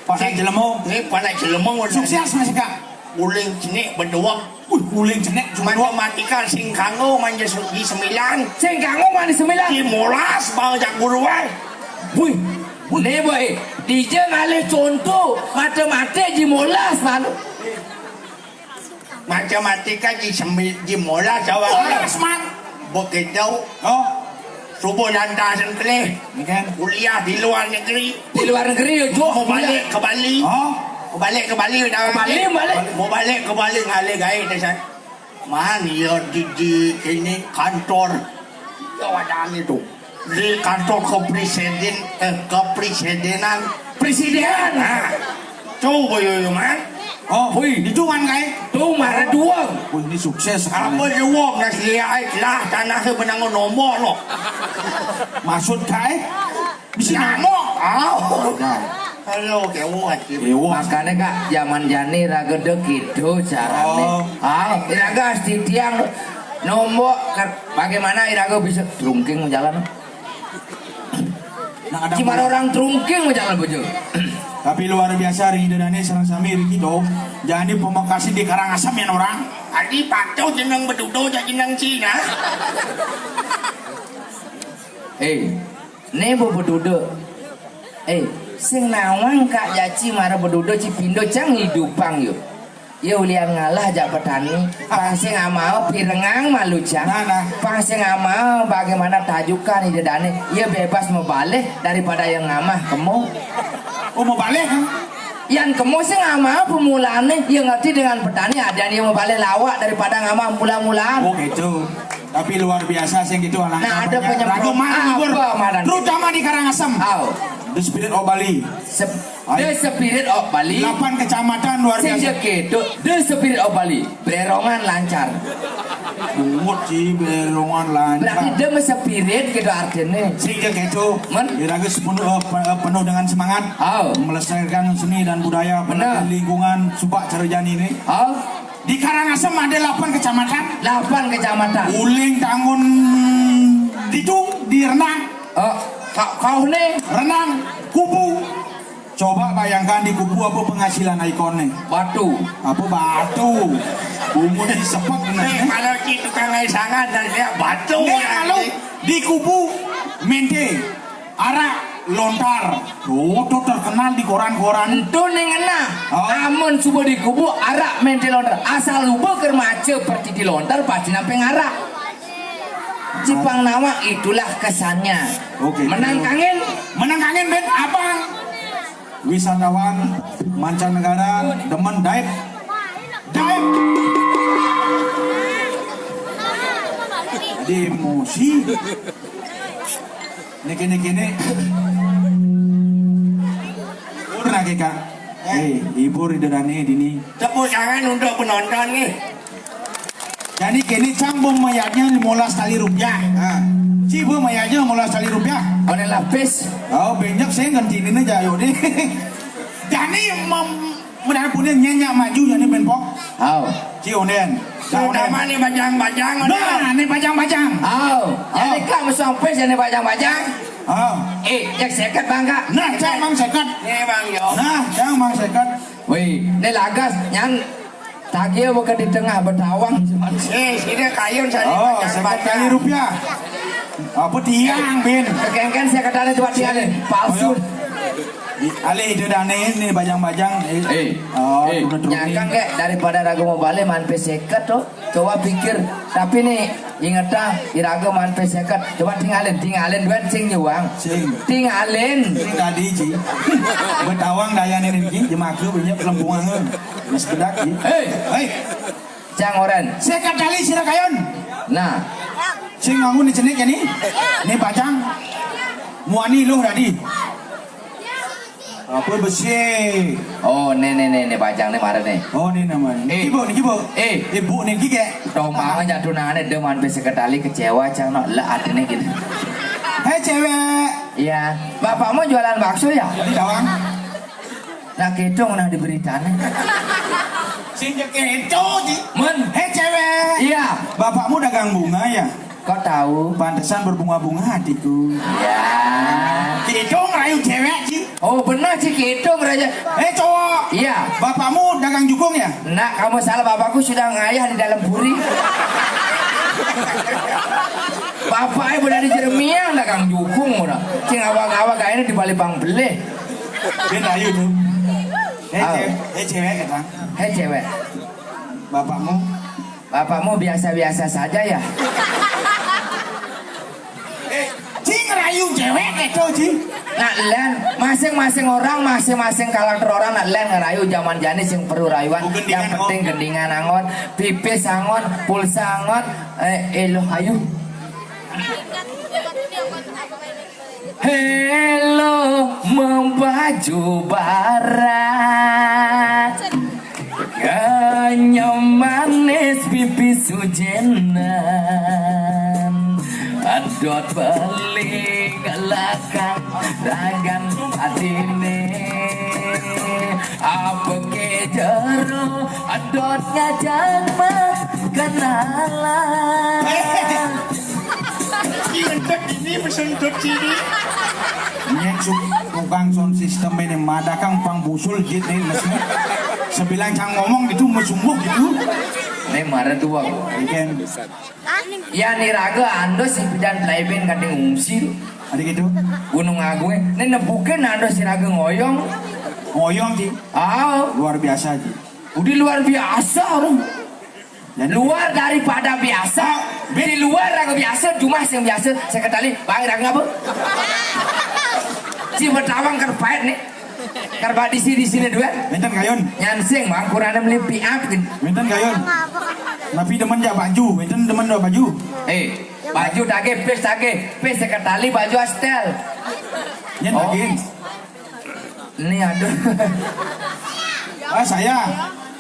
Panak jelema. Ni panak jelema. Sukses, Mas Kak. Uling cenik beduek. Wih, uling cenik cuma duek. Matematika sing kanggo manja su-, di sembilan. Sing kanggo manja sembilan. Di molas bae jak guru ai. Wih, ne boy. Dija ngalih contoh matematika di molas, man. Matematika di sembi-, di molas awak. Molas, man. Begitu. Oh. Subuh lantas kelih. Ni kan. Kuliah di luar negeri. Di luar negeri, ya, Cuk. Mau balik ke Bali. Oh. Mau balik ke Bali, dah. Ke Bali, balik. Mau balik ke Bali, ngalih gawe dah, San. Man, ya, di, di ini kantor. Ya, wadah itu. Di kantor kepresiden, eh, kepresidenan. Presiden. Nah. Coba yo, yo, man. Oh, hui, itu man kai. Tu mara dua. Wih, ini sukses sekali. Apa dua? Nas lihat ai lah tanah tu benang nombor lo. Maksud kai? Bisi nama. Ah. Halo, kewo aja. Kewo. Makanya, Kak, zaman jani raga de gitu carane. Oh. Ah, raga asti tiang nombok ke-, bagaimana iraga bisa trungking jalan? Nah, ada cuma orang trungking jalan bojo. Tapi luar biasa ring Ida Dane sareng sami ring kita. Jani pamekasne di Karangasem ya orang. Adi patuh jeneng bedudo jak jeneng Cina. Eh, ne bo bedudo. Eh, sing nawang Kak Jaci mara bedudo ci pindo cang idupang yo. Ia ulian ngalah jak petani, pang sing amao pirengang malu cang. Nah, nah. Pang sing amao bagaimana tajukan ida dane, ia bebas mabalih daripada ia ngamah kemo. Oh, mabalih, ha? Yan kemo sing amao pemulane, ia ngerti dengan petani, adian ia mabalih lawak daripada ngamah mula-mulaan. Oh, gitu. Tapi luar biasa sing gitu, alangkah. Nah, ada banyak penyemprot. Raga mah apa, Madan? Terutama di Karangasem. Au. The Spirit of Bali. Sep-, Hai. The Spirit of Bali. Delapan kecamatan luar biasa. Sing je keto, The Spirit of Bali. Berongan lancar. Bungut sih, berongan lancar. Berarti dia mah spirit gitu artinya. Sing je keto. Men? Iraga sepenuh, eh, pe-, eh, penuh dengan semangat. Au. Melestarikan seni dan budaya, benar, lingkungan, subak cara jani ni. Au. Di Karangasem ada delapan kecamatan. Delapan kecamatan. Uling tangun ditu di Renang. Oh, ka-, kau ni? Renang, Kubu. Coba bayangkan di Kubu apa penghasilan ikon ni? Batu. Apa batu? Bungut disepek bener, eh, eh. Kalau di tukang ai sangat dan dia batu. Ni ya, kalau di Kubu, Mente. Arak lontar. Oh, tu terkenal di koran-koran. Entu ning ngenah. Oh. Amun suba di Kubu arak Mente lontar. Asal suba keur maca pertiti lontar pasti nampeng arak. Cipang nawang itulah kesannya. Oke. Menang kangen. Menang kangen, Ben, abang. Wisatawan mancanegara demen dive. Dive. Jadi emosi. Niki, niki, niki. Hibur lagi, Kak. Eh, hibur ida dane dini. Tepuk tangan untuk penonton nih. Jadi kini cang bom mayatnya lima belas kali rupiah. Ha. Ci bom mayatnya lima belas kali rupiah. Oleh lapis. Oh, banyak saya ganti ini aja, ayo deh. Jadi mem-, mudah punya nyenyak maju jadi menpok. Au. Ci onden. Terutama nih bajang-bajang. Nah, nih bajang-bajang. Au. Au. Jadi Kak mesong pes jadi bajang-bajang. Au. Eh, jak seket, Bang, Kak. Nah, cang mang seket. Nih, Bang, yo. Nah, cang mang seket. Wih, ini lagas, nyan tagih bukan di tengah, betawang cuman. Eh, sini kayun saya. Oh, seket kali rupiah. Apa tiang, Bin? Kekengken saya katanya cuma tiang, palsu. Ayo. Alih ida dane ni bajang-bajang. Eh. Eh. Oh, eh. Nyangkang ke daripada raga mau balik maan pe seket tuh. Coba pikir. Tapi nih, ingetang, iraga maan pe seket. Coba tingalin, tingalin duit sing nyuang. Sing. Tingalin. Sing tadi, Ji. Betawang dayane niki, jemaka banyak kelempungan. Mas bedak, Ji. Hei. Hei. Cang oren. Seket tali sira kayun. Nah. Sing nganggo ni cenik ya ni. Ni bajang. Muani luh tadi. Apa besi? Oh, nih, nih, nih, nih, bajang nih, mara nih. Oh, nih namanya. Eh. Niki, Bu, niki, Bu. Eh. Ibu niki, kek. Tomang aja tunangannya, dia maan pe seket tali kecewa, cang, no. Lah, artinya gitu. Hei, cewek. Iya. Bapakmu jualan bakso, ya? Di Tawang. Nah, kecong nah di beritanya. Sing keco, Ji. Men. Hei, cewek. Iya. Bapakmu dagang bunga, ya? Kok tahu? Pantesan berbunga-bunga hatiku. Ya. Kidung rayu cewek, Ji. Oh, benar, Ji, kidung rayu. Eh, cowok. Iya. Bapakmu dagang jukung, ya? Nak, kamu salah, bapakku sudah ngayah di dalam puri. Bapaknya udah di Jeremiang dagang jukung udah. Cing awak-awak kayaknya di Palembang beleh. Dia rayu tuh. Eh, ah. Cewek, eh, cewek, kata. Hei, cewek. Bapakmu? Bapakmu biasa-biasa saja ya? Eh, Ji ngerayu cewek itu, Ji. Nak len, masing-masing orang, masing-masing karakter orang, nak len ngerayu zaman jani sing perlu rayuan. Oh, gendingan, yang penting gendingan angon, pipis angon, pulsa angon, eh, eloh ayu. Hello, mempaju barat. Ganyang manis pipi sujenan. Adot beling lakang ragan adine. Apa ke jero adot ngajak mas kenalan. Iya, ini pesentut sini. Nyek su-, tukang sound system ini madakang pang busul jit nih, mesti sebilang cang ngomong gitu, mesungguh gitu. Ini marah tuh, Bang. Ikan. Ya, ni raga ando si pidan playband kadang ngungsi tuh. Ada gitu. Gunung Agung, eh. Ini nebukin ando si raga ngoyong. Ngoyong, Ji. Ah. Luar biasa, Ji. Udah luar biasa, orang. Luar daripada biasa, di luar raga biasa, cuma yang biasa sekali, baik raga apa? Si bertawang kerpait nih. Kerba di sini, di sini dua. Minten kayun. Nyansing, bang, kurang ada meli piap gitu. Minten kayun. Tapi demen jak baju, minten demen dua baju. Eh, baju dage, pis dage, pis seketali baju astel. Nyen oh. Dage. Ini aduh. Ah, saya.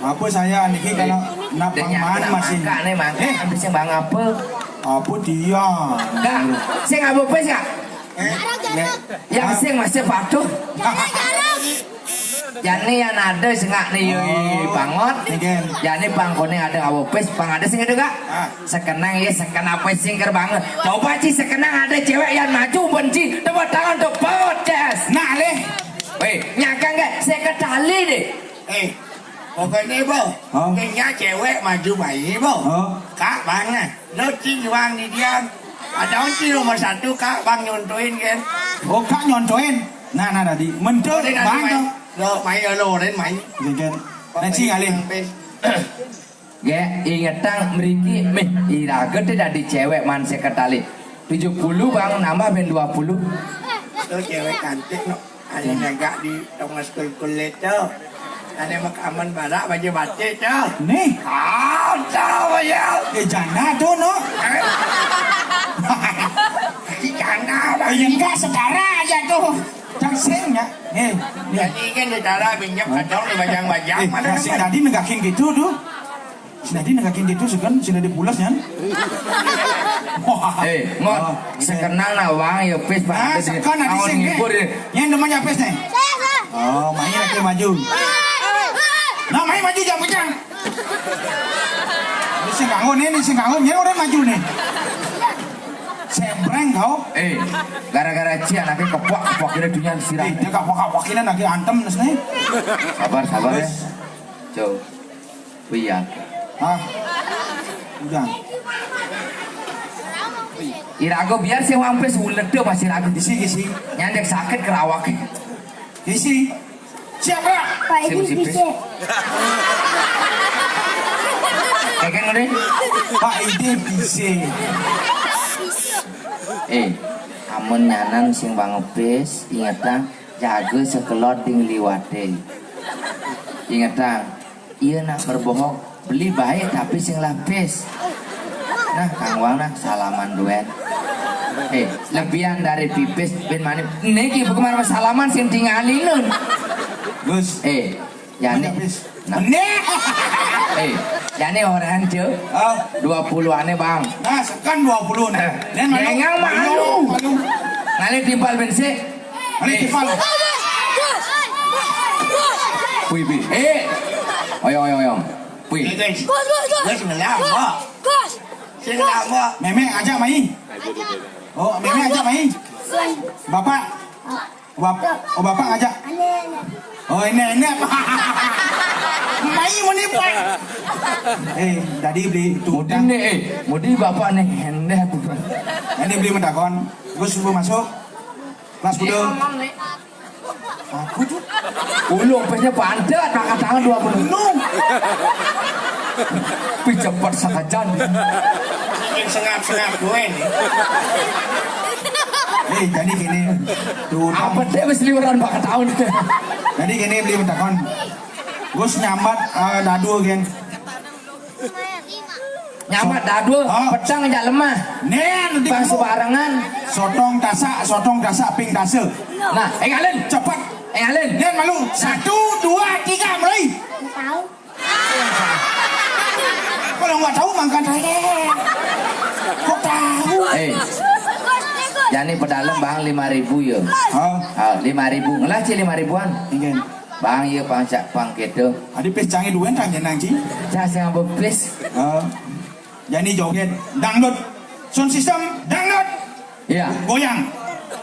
Apa saya niki kalau nak pangman masih. Mangka nih, mangka. Eh, habis yang bang apa? Apa dia? Enggak. Sing apa pes enggak? Eh, ya. Yang sing masih patuh. Jani yang ada sengak nih, yoi, oh, bangot. Jani pang koning ada apa pes, pang ada sing ada enggak? Ah. Sekenang ya, sekenang apa sing ker banget. Coba sih sekenang ada cewek yang maju benci, tepuk tangan untuk Pawot Jazz. Nah, leh. Weh, nyangka nggak? Saya ketali deh. Eh, pokoknya, Bo, oh. Kayaknya cewek maju bayi, Bo. Oh. Kak, banget. Lo cing juang di diam. Ada onci nomor satu, Kak, bang nyontoin kan. Oh, Kak nyontoin. Nah, nah, tadi. Mentok, bang, tuh. Lo, main, lo, Ren, main. Iya, kan. Nah, cing, alih. Ge, ingetang mriki, mih, iraga te dadi cewek man seketali. Tujuh puluh, Bang, nambah ben dua puluh. Itu cewek cantik, no. Ada negak di tengah sekolah kulit, tuh. Ada mak aman barak, baju batik, tuh. Nih. Ah, tahu ya. Eh, janda tuh, no. Si janda, Bang. Eh, enggak, setara aja, tuh. Cang sing, ya. Nih, nih. Jadi kan setara, pinjam, kadang dibajang-bajang, eh, mana sing tadi negakin gitu, tuh. Sing tadi negakin gitu, seken, sing tadi pulas, nyan. Eh, Ngot, oh, iya. Sekenal nawang, ya, pis, nah, sekenal nanti sing, ngibur, ya. Yang namanya pis, nih. Oh, main lagi maju. Nah, main maju, jangan pecah. Ini sing kanggo, nih, ini sing kanggo, ini orang maju, nih. Sempreng kau. Eh, gara-gara cia, anaknya kepuak, kepuak, kira dunia sirah. Eh, dia kepuak, kepuak, ini lagi antem, nih. Sabar, sabar, ya. Terus. Jauh. Iya. Ah. Udah. Irago biar sing wampis ulede masih ragu. Isi, isi. Nyandek sakit kerawak. Isi. Siapa? Pak Sing Idi mesti pis. Bisa. Kayak kan udah? Pak Idi bisa. Eh, amun nyanan sing bangepis, ingetang, jaga sekelot ding liwate. Ingetang, iya nak berbohong, beli baik tapi sing lapis. Nah, Kang Wang nah, salaman duen. Eh, lebihan dari pipis, bin mani. Niki bukan salaman sing tingalin nun. Gus. Eh, jani. Pipis. Nah. Nih. Eh, jani orang, Cuk. Oh. Dua puluh ane, Bang. Nah, sekan dua puluh nih. Eh, Nen malu. Dengang malu. Malu. Ngalih timpal bensin. Mari, Cipal. Wih, wih. Eh. Oyong, oyong, oyong. Wih. Guys, guys. Guys, ngelambok. Guys. Sing ngelambok. Meme ajak mai. Oh, Meme ajak mai. Bapak. Bap-, oh, Bapak ngajak. Oh, ini, ini. Mai mau nih, Pak. Eh, tadi beli itu. Mudi nih, eh. Mudi Bapak nih, hendah. Tadi beli mentakon. Gus, suruh masuk. Kelas kuda. Aku tuh. Ulung pesnya pantet, angkat tangan dua puluh. Lu. Pi cepet sakajan. Sengap-sengap gue nih. Eh, jadi gini. Tuh, apa deh wis liuran bak tahun. Jadi gini, beli mentakon. Gus nyambat, eh, dadu, gen. Nyambat dadu, oh. Pecang aja lemah. Nih, nanti pas kamu barengan. Sotong tasak, sotong tasak, ping tase. Nah, eh, Alin. Cepet. Eh, Alin. Nih, malu. Satu, dua, tiga, mulai. Nggak tahu. Kalau nggak tahu, makan aja. Kok tahu? Eh. Jani pedalem, Bang, lima ribu ya. Oh. Ah, lima ribu. Ngelah, Ci, lima ribuan. Iya. Bang, iya, Bang, cak, Bang, gitu. Adi pis canggih duen, tanya nang, Ci. Cak, saya ngambil pis. Oh. Jadi joget dangdut, sound system dangdut. Iya. Goyang.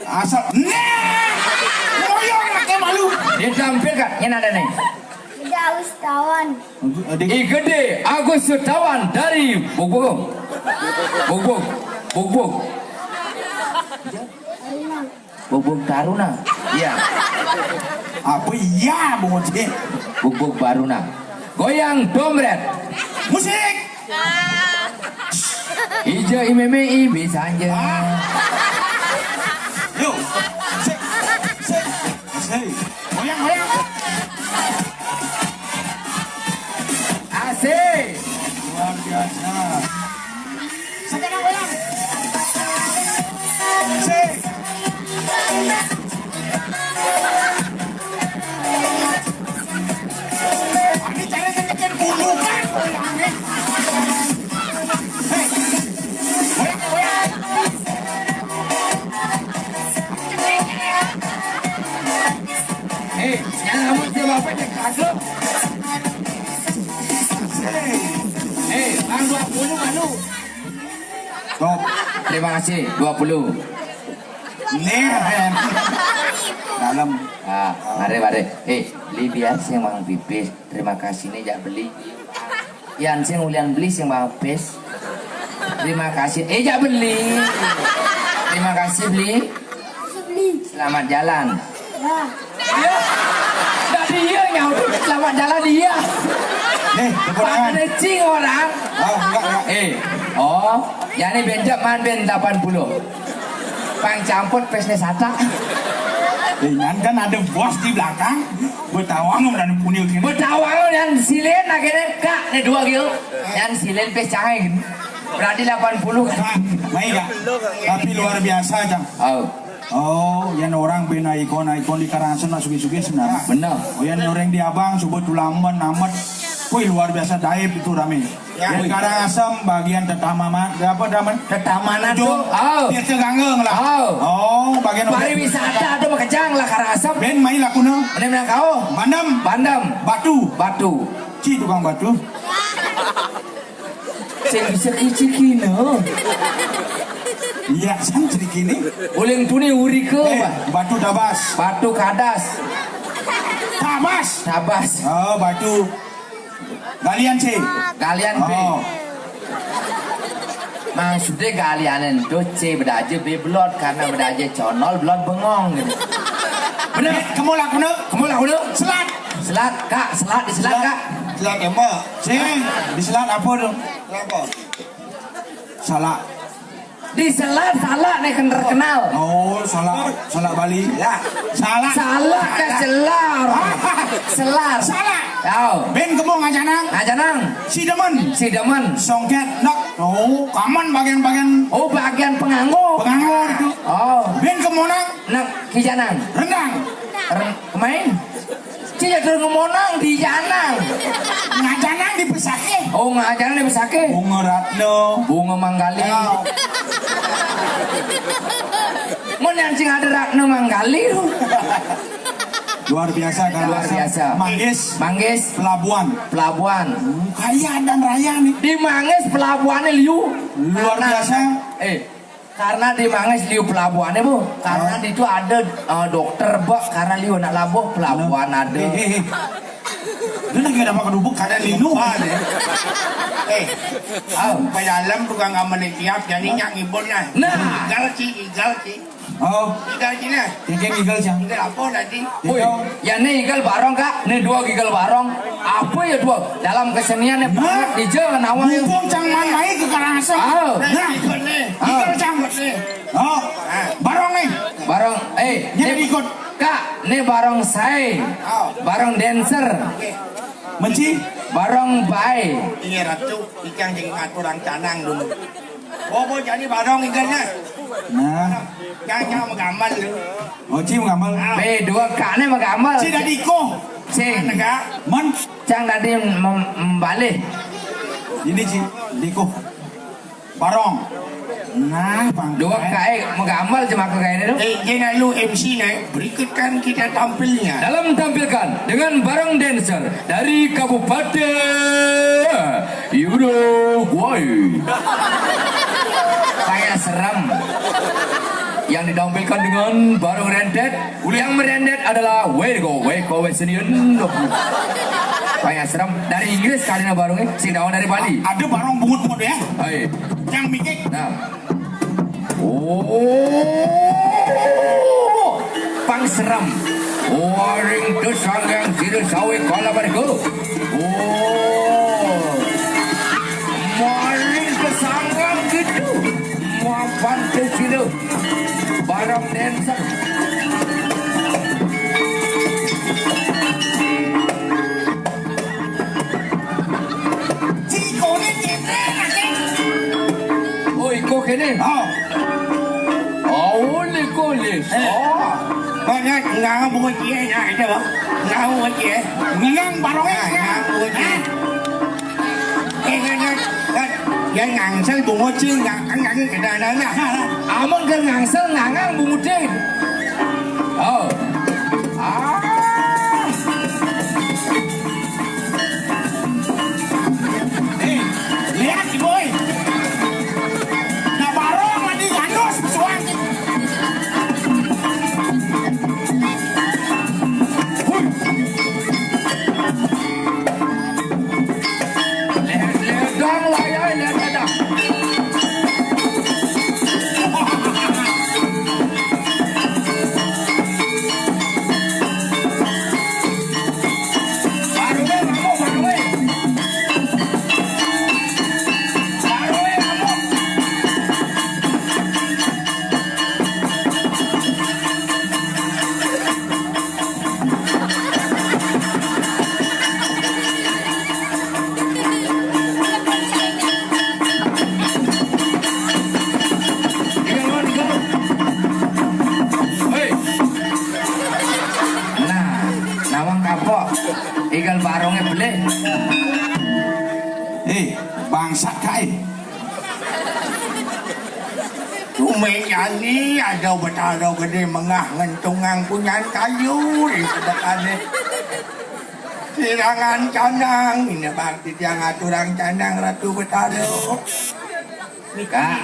Asal, nah, goyang anaknya malu. Ditampilkan, ini ada nih. Ida Ustawan. Adik. Igede Agus Sutawan dari Bubuk. Bubuk. Bubuk. Bubuk Taruna. Iya. Apa iya, Bung Oce? Bubuk Baruna. Goyang dombret. Musik. Ija imeme ibi sanja. Ah. Yuk. Sik. Sik. Asik. Goyang, goyang. Asik. Luar biasa. Sekarang goyang. Sik. Ini cara nyeketin bulu, Pak. Hei. Goyang, goyang. Hei, yang rambut dia bapak dia kagak. Hei, Bang dua puluh malu. Top. Terima kasih, dua puluh. Nih, men. Dalam. Ah, mari, mari. Eh, beli biar sing Bang Pipis. Terima kasih nih, jak beli. Yan sing ulian beli sing Bang Pipis. Terima kasih. Eh, jak beli. Terima kasih, beli. Selamat jalan. Ya. Iya. Tadi iya nyaut. Selamat jalan, iya. Nih, tepuk tangan. Ada cing orang. Oh, enggak, enggak. Eh, oh, ya nih benjak man ben delapan puluh. Pang campur pesnya sata. Eh, nyan kan ada bos di belakang. Betawang dan punya gini. Betawang dan silin akhirnya, Kak, nih dua gitu. Yang silin pes cahaya gitu. Berarti delapan puluh kan? Nah, baik, Kak. Tapi luar biasa, Cang. Oh. Oh, yan orang bina ikon-ikon di Karangasem lah sugi-sugi sebenarnya. Benar. Oh, yan orang di Abang, coba tulamban amat. Wih, luar biasa daib itu rame. Ya. Di Karangasem bagian tetamaman, apa namanya? Tetamanan tuh. Oh. Tirta Ganggang lah. Oh. Oh, bagian pariwisata tuh makejang lah Karangasem. Ben main lakuna. Mana menang kau? Bandam. Bandam. Batu. Batu. Ci tukang batu. Sing bisa kicikina. Iya, sang cerik ini. Uling tuni urika, eh, Pak. Batu tabas. Batu kadas. Tabas. Tabas. Oh, batu. Galian C. Galian B. Oh. Maksudnya galian itu C bedaja B belot karena bedaja conol belot bengong gitu. Bener. Kemo lakune, kemo lakune. Selat. Selat, Kak, selat, di selat, Kak. Selat apa? Sing, di selat apa tu? Apa? Salak. Di selat, salak nih kan terkenal. Oh, salak, salak Bali. Ya. Salak. Salak ke selar. Selar. Salak. Yo. Bén kemo ngajanang. Ngajanang. Si demen. Si demen. Songket, nak. Oh, kaman bagian-bagian. Oh, bagian penganggo. Penganggo itu. Oh. Bén kemo nang. Nak kijanang. Rendang. Ren-, kemain. Ci jatuh ngemonang di janang. Ngajanang di pesake. Oh, ngajanang di pesake. Bunga Ratna. Bunga Manggali. Oh. Mun yang sing ada Ratna Manggali tu. Luar biasa kalau luar biasa. Manggis. Manggis. Pelabuhan. Pelabuhan. Hmm, kaya dan raya nih. Di Manggis pelabuhannya liu. Luar biasa. Eh, karena di Manggis liu pelabuhannya, Bu. Karena di itu ada, eh, dokter, Bu. Karena liu nak labuh pelabuhan ada. Eh, eh, eh. Lu lagi ada makan bubuk kada linu. Eh, oh. Payalem tukang amal tiap jadi nyak ngibun lah. Nah. Igal ci, igal ci. Oh. Igal ci lah. Igal, igal, Cang. Igal apa tadi? Woi, ya nih igal barong, Kak. Nih dua igal barong. Apa ya dua? Dalam kesenian nih, nah. Ija nawang. Mumpung Cang Man mai ke Karangasem. Ah. Nah, ikut nih. Ah. Ikut Cang, ikut nih. Oh. Ah. Barong nih. Barong, eh, jadi ikut. Kak, nih barong saya. Oh. Barong dancer. Oke. Menci? Barong bae. Iya, Ratu, ikang jadi ngaturang canang dulu. Oh, jadi barong igalnya. Nah. Yang, yang magamal lu. Oh, ci magamal. Ah. Be, dua kane magamal. Ci dadi ko. Sing. Negak. Man. Cang dadi mem-, membalih. Ini ci, diko. Barong. Nah, Bang. Dua kae magamal cuma kae ini tu. Eh, jangan lu M C naik. Berikutkan kita tampilnya. Dalam tampilkan dengan barong dancer dari Kabupaten Uruguay. Kayak serem. Yang ditampilkan dengan barong rentet. Yang merendet adalah Wego, Wego Wesenian. Kayak serem. Dari Inggris karena barongnya, sing dawang dari Bali. Ada barong bungut-bungut ya? Hai. Yang mikir. Nah. Oh, pang serem. Waring tu sanggang sira sawe kala mereka. Oh. Waring tu sanggang gitu. Mapan tu sira. Barang dancer. Ciko ni kene lagi. Oh, iko kene. Oh. Oh, liko lis. Eh. Oh. Banyak ngang bungut cie ya itu. Ngang bungut cie. Ngang barong ya. Ngang bungut cie. Eh, ngang, ngang. Ya ngangsel bungut cie, ngang, ngang, ngang, ngang. Amun ke ngangsel ngangang bungut cie. Oh. Ah. Eh, lihat, boy. Nah, barong lagi gandos, suang. Hui. Lihat, lihat dong, wayai, lihat dong. Nah, nawang kapok. Igal barongnya beli. Eh, bangsat kai. Tumbén jani ada Betara Gedé mengah ngentungang punyan kayu di sedekané. Sirangan canang, ini bang titiang aturang canang Ratu Betara. Kak,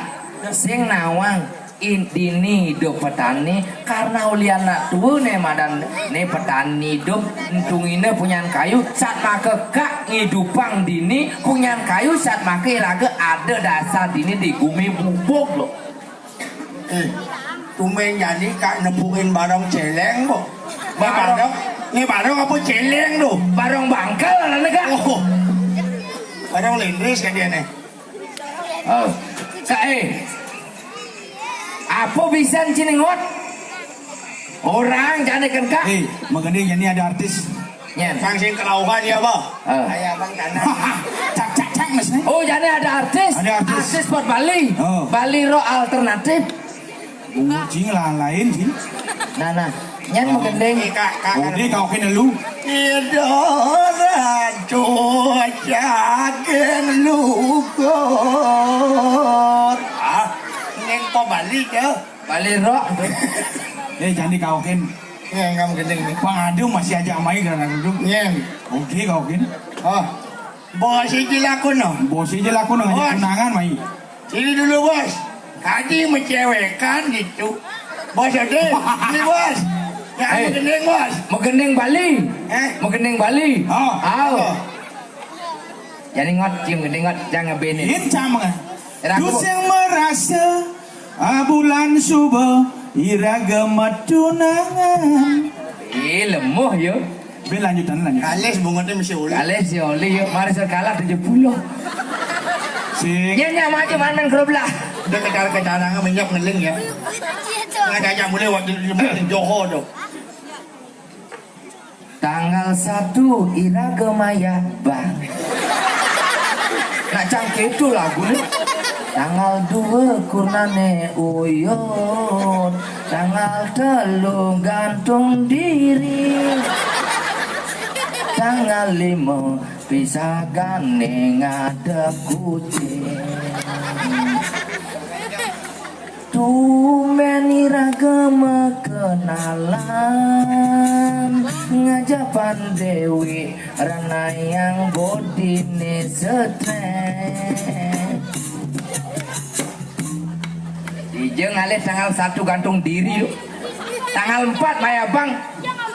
sing nawang in-, dini idup petani karena ulian nak tua né madan né petani idup entungina punyan kayu sat maka kak ngidupang dini punyan kayu sat maka iraga ada dasar dini di gumi bubuk lo. Eh, tumbén jani kak nepukin barong céléng, bo. Barong, ini barong apa celeng tu? Barong bangkal lah ni, Kak. Oh. Barong lindris kan dia ni. Oh. Kak, eh. Apa bisa cinengot? Orang jane kan, Kak? Eh, magending ini ada artis. Nyen. Sang sing kelauhan ya, Bah? Oh. Kayak Abang Tanah. Cak, cak, cak, Mas, ni. Oh, jane ada artis. Ada artis. Artis buat Bali. Oh. Bali rock alternatif. Bunga cing lain-lain cing. Nah, nah. Nyen magending. Udah kau kena lu. Ida raja jagen lugur. Ah, neng to Bali ke? Bali rock. Eh, jangan dikaukin. Nyen kamu gending ni. Pang ada masih ajak main dalam duduk. Nyen. Oke, kau kin. Oh. Bos iji laku no. Bos iji laku no, tunangan mai. Sini dulu, Bos. Tadi mencewekan gitu. Bos Ade, ini, Bos. Ya, eh, magending, Bos. Magending Bali. Eh? Magending Bali. Oh. Aw. Oh. Jadi ngot, cium gending ngot, jangan benin. Ini sama. Ragu. Terus yang merasa ah, bulan suba, iraga matunangan. Eh, lemuh, yo. Be lanjutan, lanjutan. Kalis bungut ni mesti uli. Kalis, yo, uli, yo. Mari serkala tujuh puluh. Sing. Nyen, nyen, maju, man, man, geroblah. Udah kejar-kejar, nggak minyak ngeling, ya. Nggak ada yang boleh waktu di Johor tu. Tanggal satu iraga maya bang. Nak cang ketu lagu ni. Tanggal dua kurnane uyut. Tanggal telu gantung diri. Tanggal lima pisah gane ngadep kucing. Tumben iraga makenalan, ngajapan Dewi renayang bodine stres. Ija ngalih tanggal satu gantung diri lu. Tanggal empat maya bang.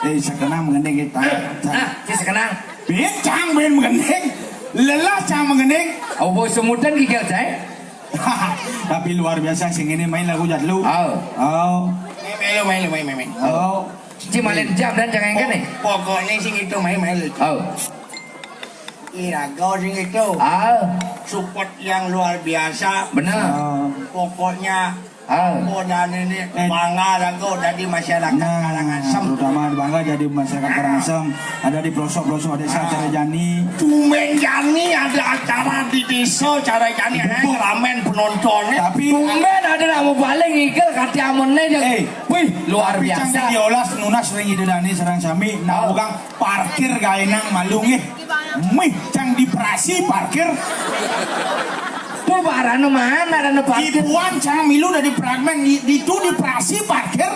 Eh, sakenang magending kita. Nah, si sakenang. Bincang ben magending. Lelah cang magending. Au bau semutan gigil saya. Tapi luar biasa sing ini main lagu jadlu. Oh. Oh. Main, main, main, main, main, main. Oh. Ci malin jam dan jangan kan nih. Pokoknya sing itu main, main. Oh. Iraga sing itu. Ah. Support yang luar biasa. Benar. Oh. Pokoknya ah. Oh, dan ini bangga lagu dari masyarakat Karangasem. Nah, terutama bangga jadi masyarakat Karangasem. Ada di pelosok-pelosok desa cara jani. Tumben jani ada acara di desa cara jani, eh, ramen penontonnya. Tapi tumben ada nak mau paling igel kati amonne je. Eh, wih, luar biasa. Diolas nunas ring ida dani sareng sami. Nah, bukan parkir gaenang malu nggih. Mih cang diperasi parkir. Tu barana mana dana parkir? Ibuan cang milu dari fragmen di, ditu diperasi parkir.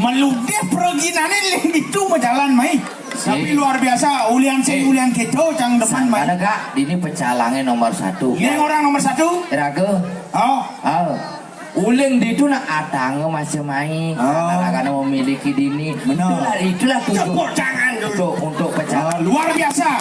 Meludih pereginane ling ditu majalan mai. Tapi luar biasa, ulian sing ulian keto cang depan mai. Ada gak? Dini pecalange nomor satu. Ini orang nomor satu. Raga. Oh. Oh. Uling ditu nak atanga masih mai. Oh. Karena memiliki dini. Benar. Itulah, itulah tujuh. Tepuk tangan dulu. Untuk, untuk pecalang. Oh, luar biasa.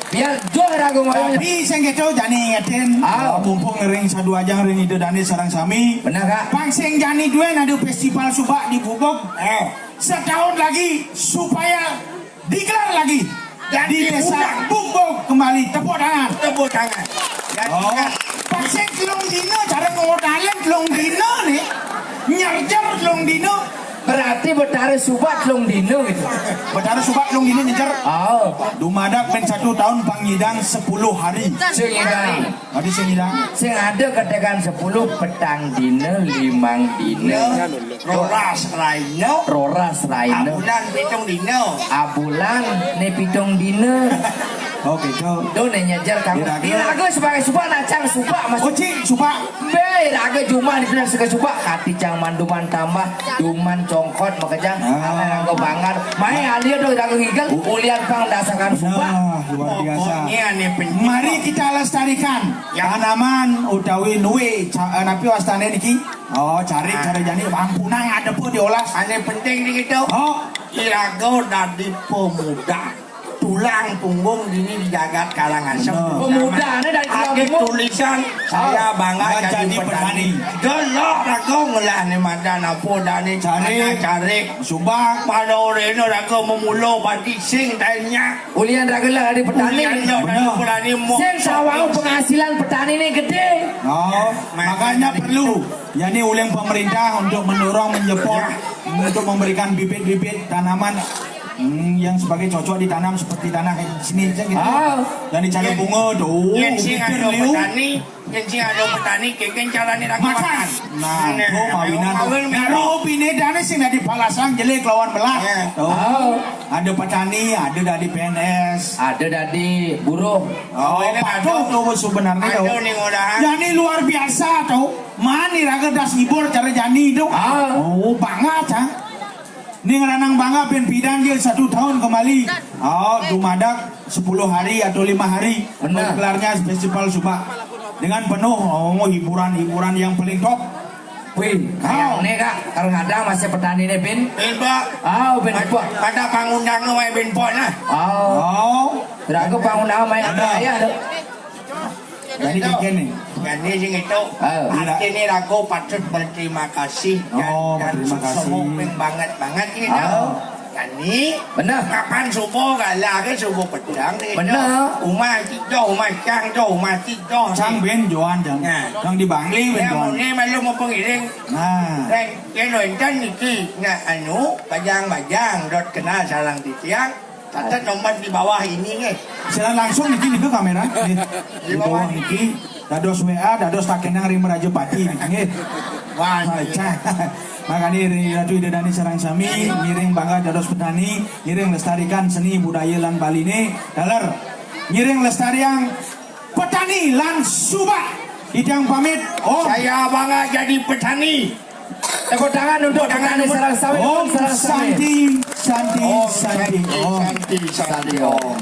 Biar joh raga ngoyong. Tapi sing keto jani ingetin. Ah. Mumpung ring sadu ajang ring ida dani sarang sami. Benar, Kak? Pang sing jani duen ada festival subak di Bubuk. Eh. Setahun lagi supaya digelar lagi. Dan di desa Bumbung kembali. Tepuk tangan. Tepuk tangan. Oh. Pasing telung dina cara ngodalen telung dina ni. Nyerjer telung dina. Berarti betara subat telung dina gitu. Betara subat telung dina nyejer. Oh. Dumadak ben satu tahun pangidang sepuluh hari. Sing idang. Ada sing idang. Sing ada ketekan sepuluh petang dina, limang dina. Roras raina. Roras raina. Abulan pitung dina. Abulan ne pitung dina. Oh gitu. Tu ne nyejer kamu. Iraga. Iraga sebagai subak nak cang subak mas. Oh cik subak. Be iraga jumah di sana suka subak. Kati cang manduman tambah duman congkot makejang. Ah. Raga banggar. Mai alia tu iraga ngigel. Ulian pang dasakan subak. Nah, luar biasa. Pokoknya ni penting. Mari kita lestarikan tanaman utawi nuwe ca- eh, napi wastane niki? Oh, cari cara jani ampunang ada pun diolas. Ane penting ni gitu. Oh. Iraga dadi pemuda. Tulang punggung dini di jagat Karangasem. Bener. Pemuda ni dari Tulang Punggung. Tulisan, saya bangga jadi petani. Gelok aku ngelah ni madan apa dah ni. Cari. Cari. Subang. Pada orang ni aku memula padi sing tanya. Ulian raga lah dari petani. Ulian lah dari petani. Bener. Sing sawang penghasilan petani ni gede. Oh, makanya perlu. Jadi oleh pemerintah untuk mendorong, menyupport, untuk memberikan bibit-bibit tanaman, hmm, yang sebagai cocok ditanam seperti tanah sini aja gitu. Ah. Jadi cari bunga tu, yang sing ada petani, yang sing ada petani, kengkeng cara ni lakukan. Makan. Nah, tu mawinan. Nah, roh bini dah ni sing dari palasang jelek lawan belah. Ya. Tu. Ah. Ada petani, ada dari P N S. Ada dari buruh. Oh, patut tu sebenarnya tu. Ada ni orang. Jadi luar biasa tu. Mani raga das ngibur cara jani tu. Ah. Oh, bangga cang. Ni ngeranang bangga pin pidan je satu tahun kembali. Oh, dumadak sepuluh hari atau lima hari. Benar. Kelarnya festival Subak. Dengan penuh, oh, hiburan-hiburan yang paling top. Wih, yang ni kak, kadang-kadang masih petani ni pin. Pin pak. Oh, pin pak. Pada pangundang ni pin pak lah. Oh. Oh. Raga pangundang main apa ya tu? Jadi kini. Jadi sing itu. Ah. Hati ni raga patut berterima kasih. Oh, dan berterima kasih. Semua banget-banget ni. Ah. Jadi, benar. Kapan subuh galah ke subuh petang ni. Benar. Rumah kita, rumah cang tu, rumah kita. Cang ben joan cang. Nah. Yang di Bangli ben joan. Ni malu mau pengiring. Nah. Dan, ya, nonton niki. Nah, anu, bajang-bajang, dot kenal sarang titiang. Catat nomor di bawah ini, nggih. Silakan langsung niki, niku kamera. Nggih. Di bawah niki, dados W A, dados takenang ring Meraja Pati niki, nggih. Wah, cah. Makanya ring Ratu Ida Dani sareng sami, ngiring bangga dados petani, ngiring lestarikan seni budaya lan Bali ni, daler. Ngiring lestariang petani lan Subak. Titiang pamit. Om. Saya bangga jadi petani. Tepuk tangan untuk petani sareng sawit. Om Santi, Santi, Santi, Om. Santi, Santi, Om.